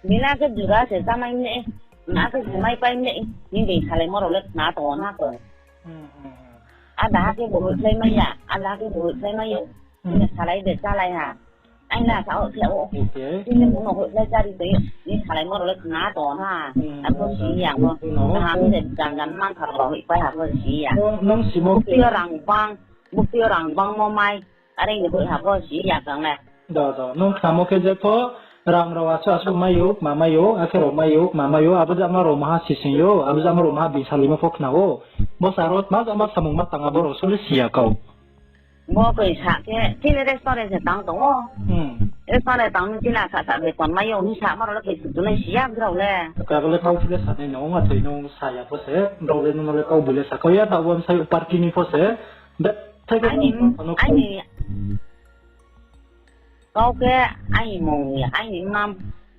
Bini khe jura se chámai mle, na khe se maipai mle, hing being salaimo rao le khna tong ou na koi. Ada ha khe bo hoihkhlai mai ya, ada ha khe bo hoihkhlai mai ou. Salai de chálai ha. Aini sa o khe o. Tini bung no hoihkhlai chári tong ou, ni salaimo rao le khna tong ou na. Arphuh si ya bo. Kaham de jang jang mma mpha rao hoihpai ha pho si ya. Buktui yo rang bang, buktui yo rang bangmo mai. Are ni hoih ha pho si ya kang le. Do, do. Nung khnamo khe je pho rang rao asuh asuh mai ou, kma mai ou, akhe rao mai ou, kma mai ou, abo jama rao maha sising ou, abo jama rao maha being salaimo pho khna ou. Bo sa rao tma jama samung ma tang abo rao sole si ya kau. Bo koi sa khe, chini restaurant se tang tong ou. Restaurant tang ni chini sa sa beton mai ou, hing samo rao le khe sutunai si ya brao le. Kabo le kau si le sanai no, ong atoi nung sa ya pho se, brao le nung no le kau boi le sa kau ya, taoh wo bsayouh party ni pho se, Aini, aini, kau khe aini mung ya, aini mma,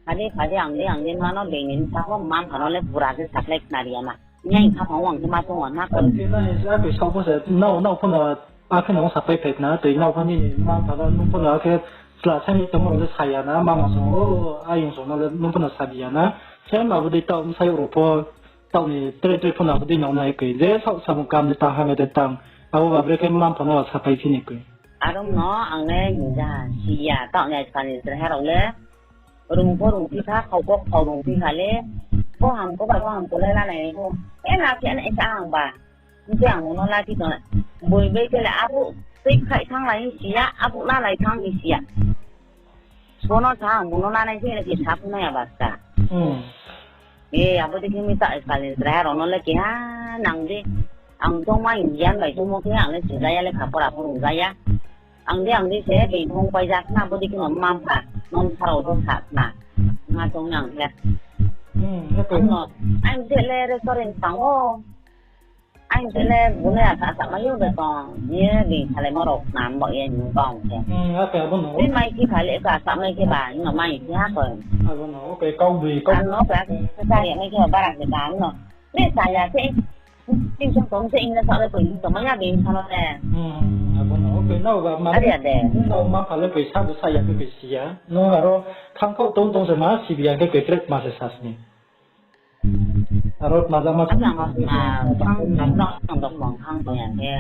phade phade ang de, ang de mma no being ni bsa pho mma mpha no le bura khe sakhlai khnari ya na. Nini khaphang wo ang khe ma tong ou na koi. Nini sa koi sao pho se, nrao, nrao pho no Akhe no sapai phai khna, tui nao pho nini mma mpha no nung pho no akhe chla saini tongmo rao le sa ya na, mama song o, ayong song no le nung pho no sa di ya na. Same abo dei taoh bsayouh rao pho taoh ni tre tre pho no abo dei no nai koi. Je saoh samung kam de tang, hamya de tang. Abo ba brekhe mma mpha no sapai phi ni koi. Aro no ang le hing ja, si ya, taoh ni askal ni chrai ha rao le. Rung pho rung phi kha, khau pho khau rung phi kha le. Bo ham ko ba, bo ham ko le la nai bo. E la phi ana isa ang ba. Hing khe ang bung no la phi tong. Boi bai khe le abo tui khai thanng lai hing si ya, abo la lai thanng hing si ya. Bo no sa ang bung no la nai se na khe sa phu nai ya ba sa. E, abo dei khe mi ta askal ni chrai ha rao no le keha nang di. Ang choungma hing yan bai choungmo khe ang le si ja ya, lekha pora pho rung ja ya. Ang di, ang di se being phung pai ja khna, abo dei khe no mma mpha nung sa rao pho sa khna. Nga choung yang khe. Ang no, ang je le restaurant tang o. Ang je le bung le asa asa mai yo de tong. Ye being salaimo rao khna mbaoh ye nung tong khe. Tei mai phi kha le ka asa mai khe ba, hing no mai phi ha koi. Ang no ka sa ya mai khe ba bara khe ba ang no. Le sa ya khe. Tin song tong se ing le sa le koi tongmai ya being sa no le. Abo no, koi nao ba ma. Are ya de. Nao ma pha le koi sa bo sa ya khe koi si ya. No aro khangkhouh tong tong se ma si bi ya khe koi tre ma se sa sni. Aro ma ja ma sa. Ang ma, ang ma, ang ma, ang dok bang khang tong ya khe.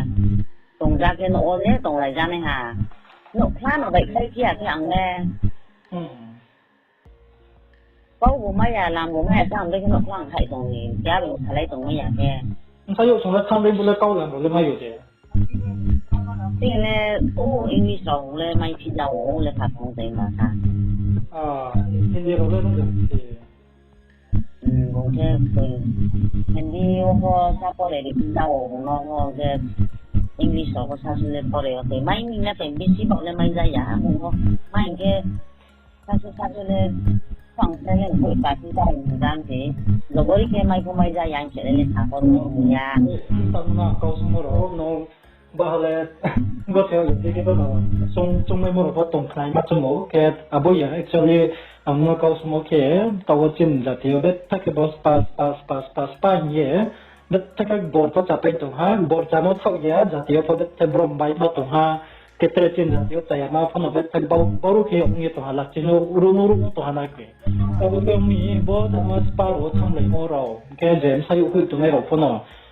Tong ja khe no o le tong lai ja nai ha. No khla no bai khai phi ya khe ang le. Kau bo mai ya, lam bo mai ya, tang dei khe no khlang khai tong ni, keha bai salai tong mai ya khe. Bsa yo song le tang dei bo le kau lam rao le mai yo de. Tini le, o English rao le mai phi ja o, o le kha tong dei ma sa. Hindi rao le rung de. Bung khe, Hindi wo pho sa pore ri phi ja o, bung no pho khe English rao pho sasu le pore yo, tei mai ni na tei bisi baoh le mai ja ya, bung pho mai khe Sasu sasu le, phang se le, boi pati ta ni dan se, jobori khe mai pho mai ja yang se le, le sa pho no ya. Tamo na kau sumo rao no, ba le, bo se je ke ba no, chung, chungmaimo rao pho tong khnaima chung o, khe abo ya, actually, ang no kau sumo khe, taoh wo chini jati yo, betha khe bo spa, spa, spa, spa, spa hing ye, betha khe bor pho chapai tong ha, bor chamo thaoh ya, jati yo pho betha brom bai pho tong ha, Khe tre chini jati yo chayama phano betha bau, bau ru khe ong ye tong ha, lachi no ru no ru tong ha na khe. Abo khe ong mi bo jama spa rao wo thannglaimo rao. Khe je bsayouh hoih tongnai rao phano.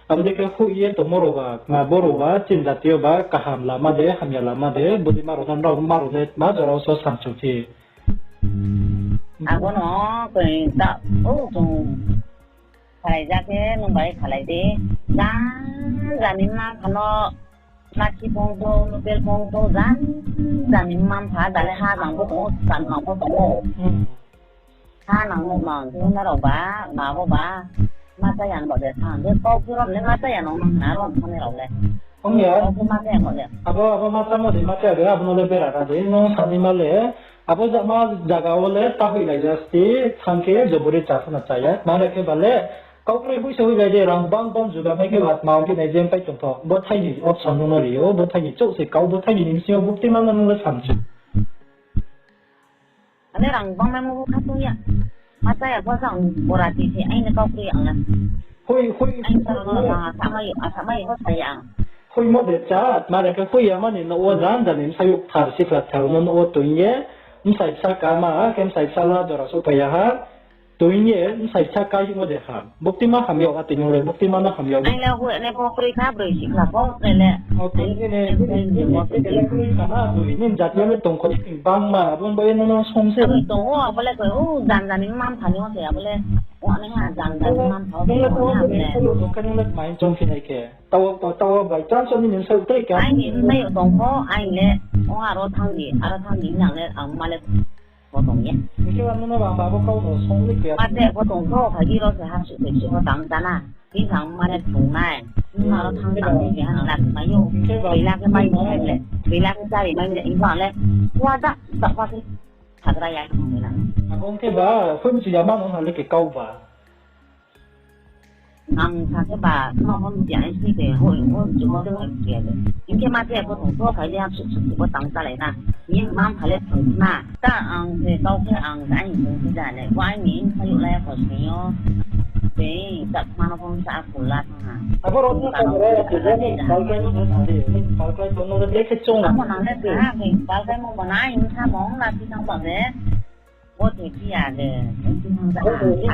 Abo dei khe hoih ye tongmo rao ba, ma bo rao ba, chini jati yo ba, kaham lama de, hamya lama de, bodei ma rao no, ma rao de, ma jora wo so samchu phi. Abo no, koi ta, o, chung, khalai ja khe, nung bai khalai di. Ja, jani mma pha no, Lachi phung tong, nupel phung tong, jan, jani mma mpha, jale ha nang bo tong, san nang bo tong o. Ha nang bo mang, tuna rao ba, ma bo ba, ma cha ya bo de san, je kau phi rom le ma cha ya nang nang na rom thani rao le. Ong ya. Kau phi ma cha ya bo de. Abo, abo ma cha mo de, ma cha ya de, abo no le bera ra de, nung sani ma le, abo ja ma jaga wo le, ta hoih lai ja sti, thang khe, jobori cha phano cha ya, ma le khe ba le, Kau kroi hoih se hoih bai de, rang bang bang juga mai khe ba, ma ong khe nai je pai tong tho. Bo thai ni option no no ri ou, bo thai ni chouh se kau, bo thai ni ni bsing yo bukti ma no no le samchu. Ane rang bang mai mo bo kha tong ya. Ma cha ya pho sa ang bora ti se, aini kau kroi ang na. Hoih, hoih. Aini sa no rang asa mai, asa mai pho sa ya ang. Hoihmo de cha, ma re khe hoih ya ma ni no wo jan jan ni bsayouh thar si thar thar no no wo toing ye, bsai bsa kama, khe bsai bsa la jora souhphai ya ha. Toing ye, bsai bsa kai hingmo de ham. Buktima ham yag, atoi nung le buktima no ham yag. Aini le hoih ne pho kroi kha, broi si kha pho, ne le. O, toing ye ne, kroi kha na, toi ni jati le tong kho, bangma, abo bai no no som se. Abo tong o, abo le koi, o, jan jan ni mma mpha ni o se, abo le. O, ani ha, jan jan ni mma mpha, o, ani ha, abo le. Khe nung le mai chong phi nai khe. Taoh, taoh, taoh, by chance ni nung sa tei kha. Aini bsayouh tong pho, aini le, o, aro thang di, aro thang di, nang le, ang ma le. Bo tong ye. Hing khe ba nung no ba, ba bo kau no song ni khe. Ma te bo tong kho, phai di ro se hapsuh phai se bo tang ta na. Tini thang ma le thung nai. Nung aro thang tang di khe ha nang la mai ou. Hing khe ba. Beila khe mai mai le. Beila khe chari mai le. Hing khe ang le. Wa da, da wa khe. Thagra ya thang le na. Abo hing khe ba, phone si ya ma nung ha le khe kau ba. Ang sa khe ba, ma hon bia ai si de, hoi, hoi, chu mo de hoi bia de. Hing khe ma the bo tong tho, phai de hapsuh suh bo tang ta lai na. Ni ma mpha le thung na. Ta ang se kau khe ang ta ni thung si da le. Wa ni sa yu lai ko si yo. Tei, chakma no phone sa a kula thang ha. Abo rao ni kang ro ya, tei, ni palklái no sa di, ni palklái no no de khe chung. Amo nang le sa, ni palklái mo bo nai, ni sa mo, na si thang ba de. Bo tei phi ya de, ni si thang sa,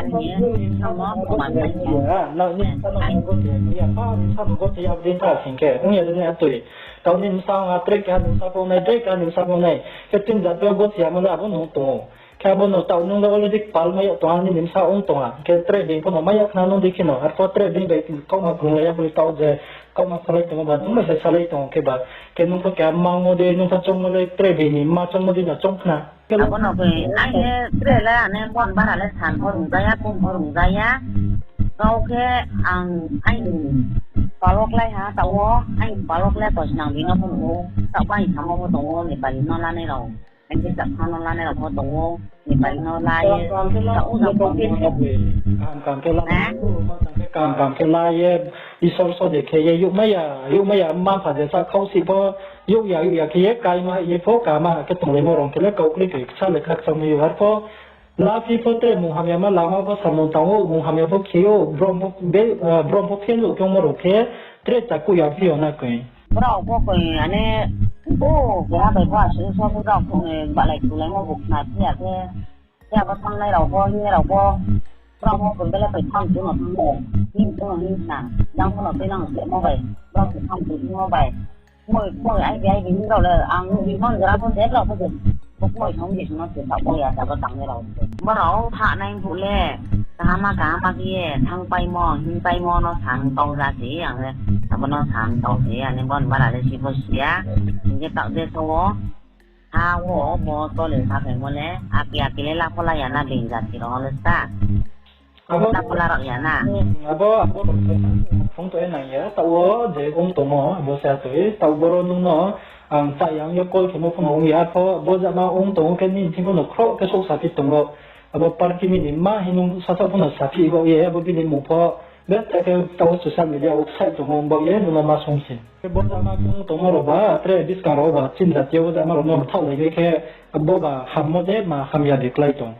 ani ye, ni sa mo, bo ma sa ya. Na, ni sa mo, bo tei phi ya, pa, ni sa mo, bo tei ya, de ta sing khe, ni ya de ni atoi. Tau ni sa nga, trek ha, ni sa phone nai, trek ha, ni sa phone nai. Khe tin jat bo tei ya mo na, abo nung tong ou. Khe abo no taoh nung le already kpal mai yag tong ha, nini bsa ong tong ha. Khe tre being pho no mai ya khna nung di khe no. Arpho tre being bai kauma krunglai ya bo le taoh je kauma salai tong ba, nung bai se salai tong khe ba. Khe nung pho keha mangmo de, nung pho chongmo de, tre being ni ma chongmo de no chong khna. Abo no khe, aini tre le, ani bon bara le san pho rungja ya, pung pho rungja ya. Kau khe ang aini palok lai ha, taoh wo, aini palok le koisnang bino pho nuh ou, taoh bai samo pho tong ou, Nepali no lanai rao. Ang khe chakma no lanai rao pho tong ou, Nepali no la ye, taoh wo jang pho kaham kaham khe la, kaham kaham khe la ye, Isor sode khe ye, youhmai ya, youhmai ya, mma mpha je sa khau si pho, youh ya, youh ya khe ye, kaima ye pho, kaham khe tonglaimo rao khe le kau kri kri kcha le khakchang mi yo arpho, la phi pho tre mung hamya ma lama pho samung tang ou, mung hamya pho khe ou, brom pho be, brom pho phe nuh khe ongmo rao khe, tre chakuh ya phi yo na koi. Brao pho koi, ani, bo, keha bai pho asuh so pho brao pho, balai khulaimo bo khna phi ya khe, khe abo thanngnai rao pho, hingnai rao pho, brao pho koi bele koi tham tu no tham o, hing tu no hing khna, jang pho no tei nang se mo bai, brao se tham tu mo bai, moi, moi, ai bi, ai bi, hing brao le, ang bi mon jora pho se, brao pho se, bo moi thang bi no se, sa bo ya, sa bo tangnai rao se. Brao thanai phuh le, kaham ma, kaham ma khe ye, thanngpaimo, hingpaimo no sa tau ja se, ang le, abo no sa tau se, ani bon bara le si pho si ya, hing khe taoh de so wo, ha wo, bo to le sa phaimo le, ake ake le la pho la ya na, being jati rao le sa. Abo la pho la rao ya na. Abo, abo, phone to e nang ya, taoh wo je ong tongmo, abo se atoi, taoh boro nung no, ang cha yang yo call khemo pho no ong ya, arpho bo jama ong tong ou khe nini thing pho no khroh khe souhsaphi tong ou. Abo party nini ma hing nung sasaoh pho no saphi baoh ye, abo bini mmung pho, betha khe taoh social media wo sai tong ou baoh ye, nung no ma sung se. Bo jama ong tongmo rao ba, tre buskang rao ba, chini jati yo bo jama rao no mthaohlai ye khe, abo ba hammo de ma hamya de klái tong.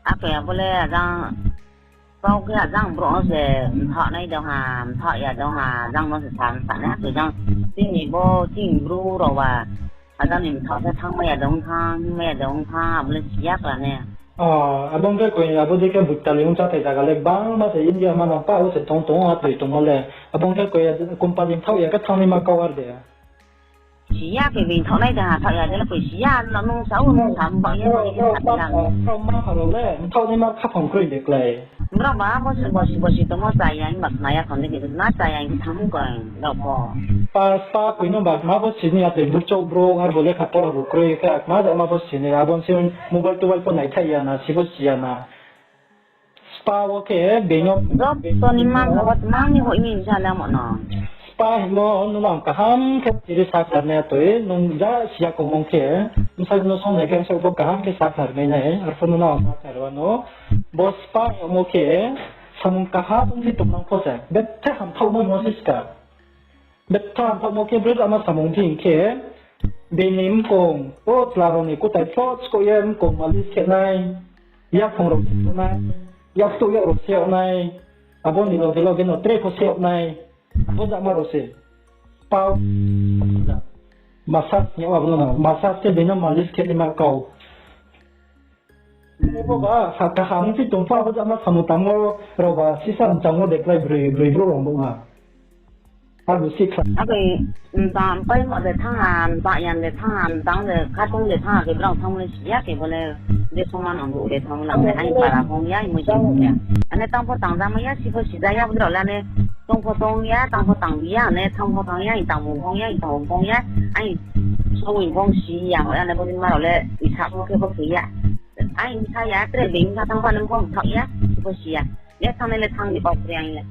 Akhe abo le ajang, kau khe ajang brouh no se mthaoh nai dong ha, mthaoh ya dong ha, ajang no se sa, sa nai, akhe jang chini bo, chini bru rao ba, ajang ni mthaoh khe thanngmai ya de ong thanng, hingmai ya de ong thanng, abo le si ya kla ne. Abo ong khe koi, abo dei khe Bhutan ni ongchathai zaga le gbangma se India manang pa wo se tong tong, atoi tongmo le. Abo ong khe koi, company mthaoh ya khe thanngnaima kau ar de. Si ya khe being thaoh nai de ha, thaoh ya de le koi si ya, no nung sa ou, nung sa, mba ye, no ye, sa ya. Rao ma ha rao le, mthaoh naima khaphang kroi de klái. Brao ba bo se bosi bosi tongmo cha ya, himba khna ya khon de khe, na cha ya, hing thanng koi, rao pho. Pa, pa koi no ba, ma bo sini ya tei, burchouh brouh, ar bo lekha pora bo kroi khe, ma jama bo sini, abo se mobile tobile pho naithai ya na, si bo si ya na. Spa wo khe being no joto ni mang, mang ni hoih ni sa le mo no. Spa hingmo nung no ang kaham khe chiri sakhnari nai atoi, nung ja si ya kong ong khe, bsa no song nai khe bsa bo kaham khe sakhnari mai nai, arpho nung no ang sakhnari wano, bo spa hingmo khe, samung kaham ongphi tongnang pho se, betha hamthaohmo hingmo se ska. Betha hamthaohmo khe broi jama samung phi hing khe, being ni mkong, o chla rao ni kutai pho skouh ye mkong malis khe nai, yaphang rao se nai, yaktouh yag rao se yag nai, abo ni loge loge no tre pho se yag nai, abo jama rao se. Spa, massage hing ye abo no, massage khe being no malis khe naima kau. Bo ba, sa kaham phi tong pho abo jama samung tangmo rao ba sisa mchangmo de klái broi, broi brouh rao bo ha. Abo si kha. Abo, mchang paimo de thanng ha, mchang yang de thanng ha, mchang de khatong de thanng ha, khe brao thanngmo le si ya, khe bo le je songma nang bo de thanng lang de, aini para phung ya, aini moi si phung ya. Ane tang pho tang ja mai ya, si pho si ja ya, bo rao le ane tong pho tong ya, tang pho tang bi ya, ane thanng pho thanng ya, aini tangmung phung ya, aini tangmung phung ya, aini songmung phung si ya, ane bo ni ma rao le isa pho khe bo khe ya. Aini sa ya, tre being sa thanng pho ane bo mthaoh ya, si pho si ya. Le thanngnai le thanng di, kau kri ang ya.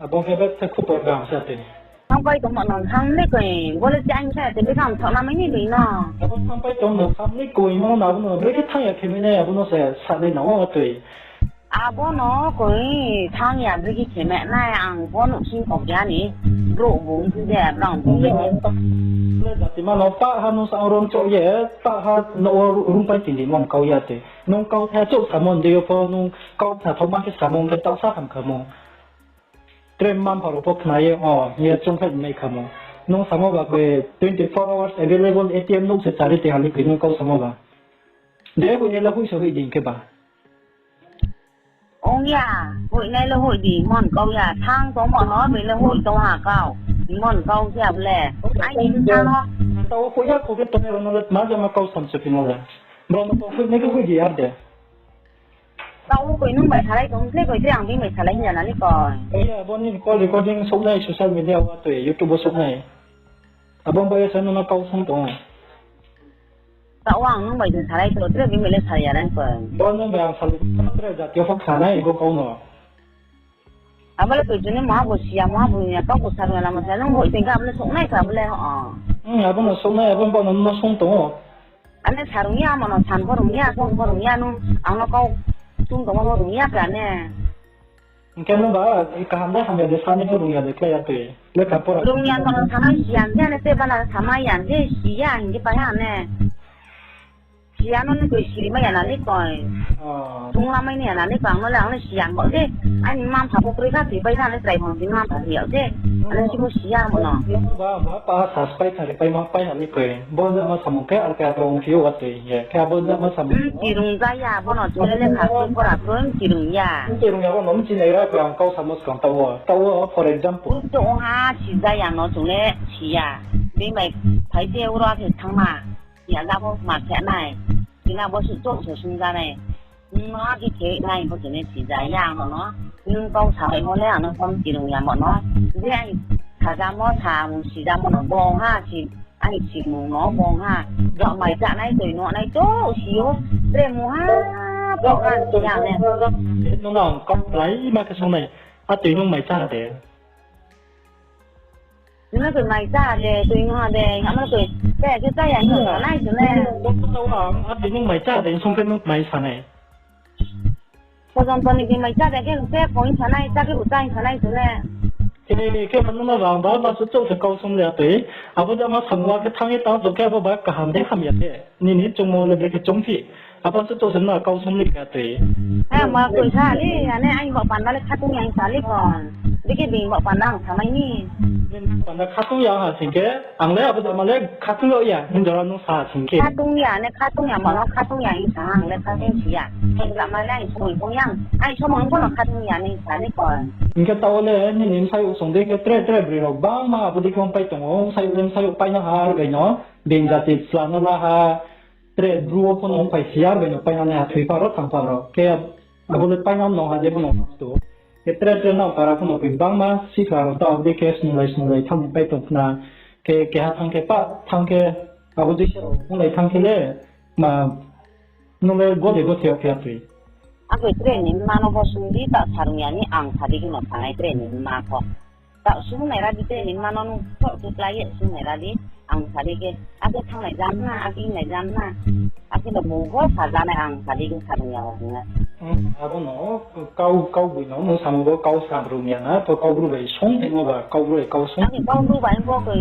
Abo khe betha khupor kaham sa tei. Thanngpai tongmo no thanng le koi, bo le chang sa tei, bkha mthaoh na mai ni being no. Abo thanngpai tong no thanng le koi, mo na abo no brekhe thanng ya khe mai nai, abo no se sa nai nang o tui. Abo no koi thanng ya, brekhe khe ma nai, ang pho nuhsing kok ya ni, brouh bung de, brang bung de. Le jati ma no pah ha nung sa rom chouh ye, pah ha no rungpai tini mon kau ya te. Nung kau tha chouh samo de yo pho, nung kau tha thoma khe samo khe taoh sa ham khamo. Tre mma-mpha rao pho khna ye, o, hing ye choungkhlai nai khamo. Nung samo ba koi twenty four hours available A T M nouh se chari te hali koi nung kau samo ba. De hoihnai le hoih se hoih di hing khe ba. Ong ya, hoihnai le hoih di, mon kau ya, thanng tongmo no, bini le hoih tong ha kau. Mon kau se abo le. Ai, ni thanng no. Tao hoih ya kho khe tongnai rao no le tma jama kau sam se phimo le. Brao no hoihnai khe hoih di ar de. Tao koi nung bai salai tong, tre koi tre ang bini bai salai hing ya na ni koi. Iya, bo nini call recording souhnai social media wo tui, YouTube wo souhnai. Abo bai ye sa nung no kau sung tong. Tao ang nung bai salai tong, tre bini bai le sa ya na ni koi. Bo nung bai ang salai, tre jati yo pho kha nai, bo kau no. Abo le koi juni maha bo siya, maha bo ya, kau bo sa ya lama sa, nung hoih tong khe abo le souhnai kha, abo le, o. Hmm, abo no souhnai, abo bo no sung tong. Ane sa rung ya, amo no san pho rung ya, sung pho rung ya, nung ang no kau sung tongmo pho rung ya khe ane. Hing khe nung ba, kaham de hamya de, sani pho rung ya de, khlai ya tui. Lekha pora. Rung ya no sama siya, hing khe ane te bana sama ya, hing khe siya, hing khe pai ha ane. Siya no ni koi siri mai ya na ni koi. O. Sung lamai ni ya na ni koi, ang no le, ang le siya bo de. Aini mma-mpha pho kroi kha, tui pai kha, ang le chrai phang tini mma-mpha tui yag de. Ang le sibo siya mo no. Ba, ba, pa sa spai kha ri pai ma pai ha ni koi. Bo jama samung khe, ar khe abo ong phi yo wa tui ye. Khe abo jama samung. Hmm, chirung ja ya, bo no chule lekha kroi pora kroi, chirung ya. Chirung ya, bo no mchi nai ra koi, ang kau samo skang tao wo. Tao wo, for example. Uchouh ong ha, si ja ya no chung le siya. Bini bai phai se uro akhe thanngma. Ya, la bo ma khe nai. Tini bo suh chouh se sung ja nai. Nung no akhe khe nai bo tini si ja ya mo no. Nung kau sa bai mo le ang no phone chirung ya mo no. Je ai sajamo samung sijamo no bong ha si, ai simung no bong ha. Jok mai chánai toi no nai chouh si ou. Tre mungha, bok ha si ya ne. Nung no ang kau lai ma khe sung nai. A toi nung mai chá de. Nung no toi mai chá de, toi nung ha de, amo toi, te, te chá ya, nung sa nai se le. Bo tau ang, a toi nung mai chá de, sung khe nung mai sa nai. Pojon toni di mai chá de, khe se koi sa nai, chá khe bo chá sa nai se le. Khe, khe ma nung no rang ba, ma su chouh se kau sung le a toi. Abo de ma samung khe thanng ye tang, khe abo ba kaham de hamya de. Nini chungmo le brekhe choungphi. Abo se to se no kau sung ni kha tui. He, ma koi sa le, ane ai bo panda le khatung ya sa le kon. Bikhe bini bo panda ang samai ni. Nini panda khatung ya ha sing khe, ang le abo jama le khatung ya, hing jora nung sa sing khe. Khatung ya, ne khatung ya, ma no khatung ya, hing sa ang le khatung si ya. Hing jama le ang sung kong yang, ai sung kong no khatung ya, ne sa le kon. Hing khe tao le, nini bsayouh sung de khe tre tre broi rao bangma abo dei khe ong pai tong ou, bsayouh le bsayouh pai na ha, ar bai no. Bini jati chla no la ha, tre bru wo pho no pai si ya, bai no painang nai ha, thoi pha ro, thanng pha ro. Khe abo le painang no ha, je bo no mastu. Khe tre tre nang para pho no koi bangma, sihkhla rao tao de khe snunglai snunglai thanng ni pai tong khna. Khe keha thanng khe pa, thanng khe abo dei se rao tonglai thanng khe le, ma, nung le gode gothe yo khe ya tui. Akhe tre ni mma no pho sung di, ta sarung ya ni ang sa di khe no sanai tre ni mma pho. Taoh sung nai ra di, tre ni mma no nung pho khe klái ye sung nai ra di, ang sa di khe, akhe thanng nai jam na, akhe nai jam na, akhe no bung pho sa ja nai ang sa di khe sa rung ya o hing na. Hmm, abo no, kau, kau boi no, nung samo bo kau sa rung ya na, to kau bru bai sung, tei mo ba kau bru bai kau sung. Akhe kau bru bai bo koi,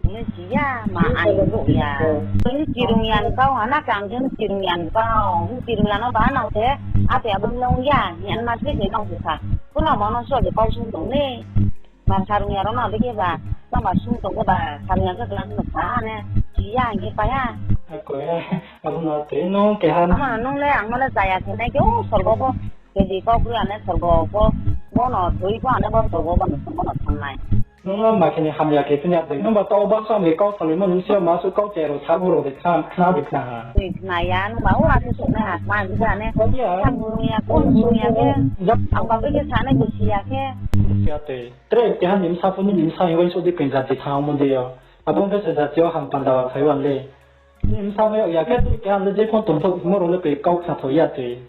nung si ya, ma ai bru ya. Nung chirung ya ni kau, hana kang khe nung chirung ya ni kau, nung chirung ya no ba nang se, ate abo nung ya, ni an ma se se nang se sa. Kono mo no so je kau sung tong le. Ma sarung ya rao no bikhe ba, tma sung tong khe ba, sarung ya khe klang no sa ne, si ya hing khe pai ya. Ako, abo no tei no keha. Ama nung le, ang no le chaya khe nai khe, o sorgo pho, kedi kau kri ane sorgo pho, bo no thoi pho ane bo sorgo bo no, bo no thanng nai. Nung no ma khe ni hamya khe phinya tei, nung ba tao ba sa ni kau salai mo nung se ma su kau che rao sa bo rao de khna, khna de khna ha. Tei khna ya, nung ba o ase sung nai ha, ma bi sa ne. Ko ya. Sa bu ya, ko sung ya khe. Ang ba bikhe sa nai bo si ya khe. Ya tei. Tre keha ni bsa pho nini bsa ni uaingsouh di koi jati thanng mo de yo. Abo khe se jati yo ham panda wa phai wan le. Nini bsa mai ya khe tre keha le je phone tongthouh mo rao le koi kau khnatho ya tei.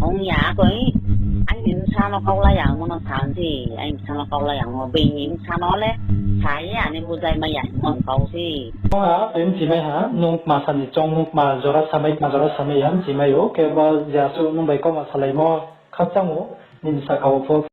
Ong ya koi, Bsa no kaulai yangmo no sa se, ai bsa no kaulai yangmo, bini bsa no le sa ye ani bujai mai ya hingmo kau se. Ong ha, bini bchimai ha, nung kma sa ni choung, nung kma jora samai, kma jora samai ya bchimai ou, khe bo je asuh nung bai kauma salaimo khakchang ou, nini sahka wo pho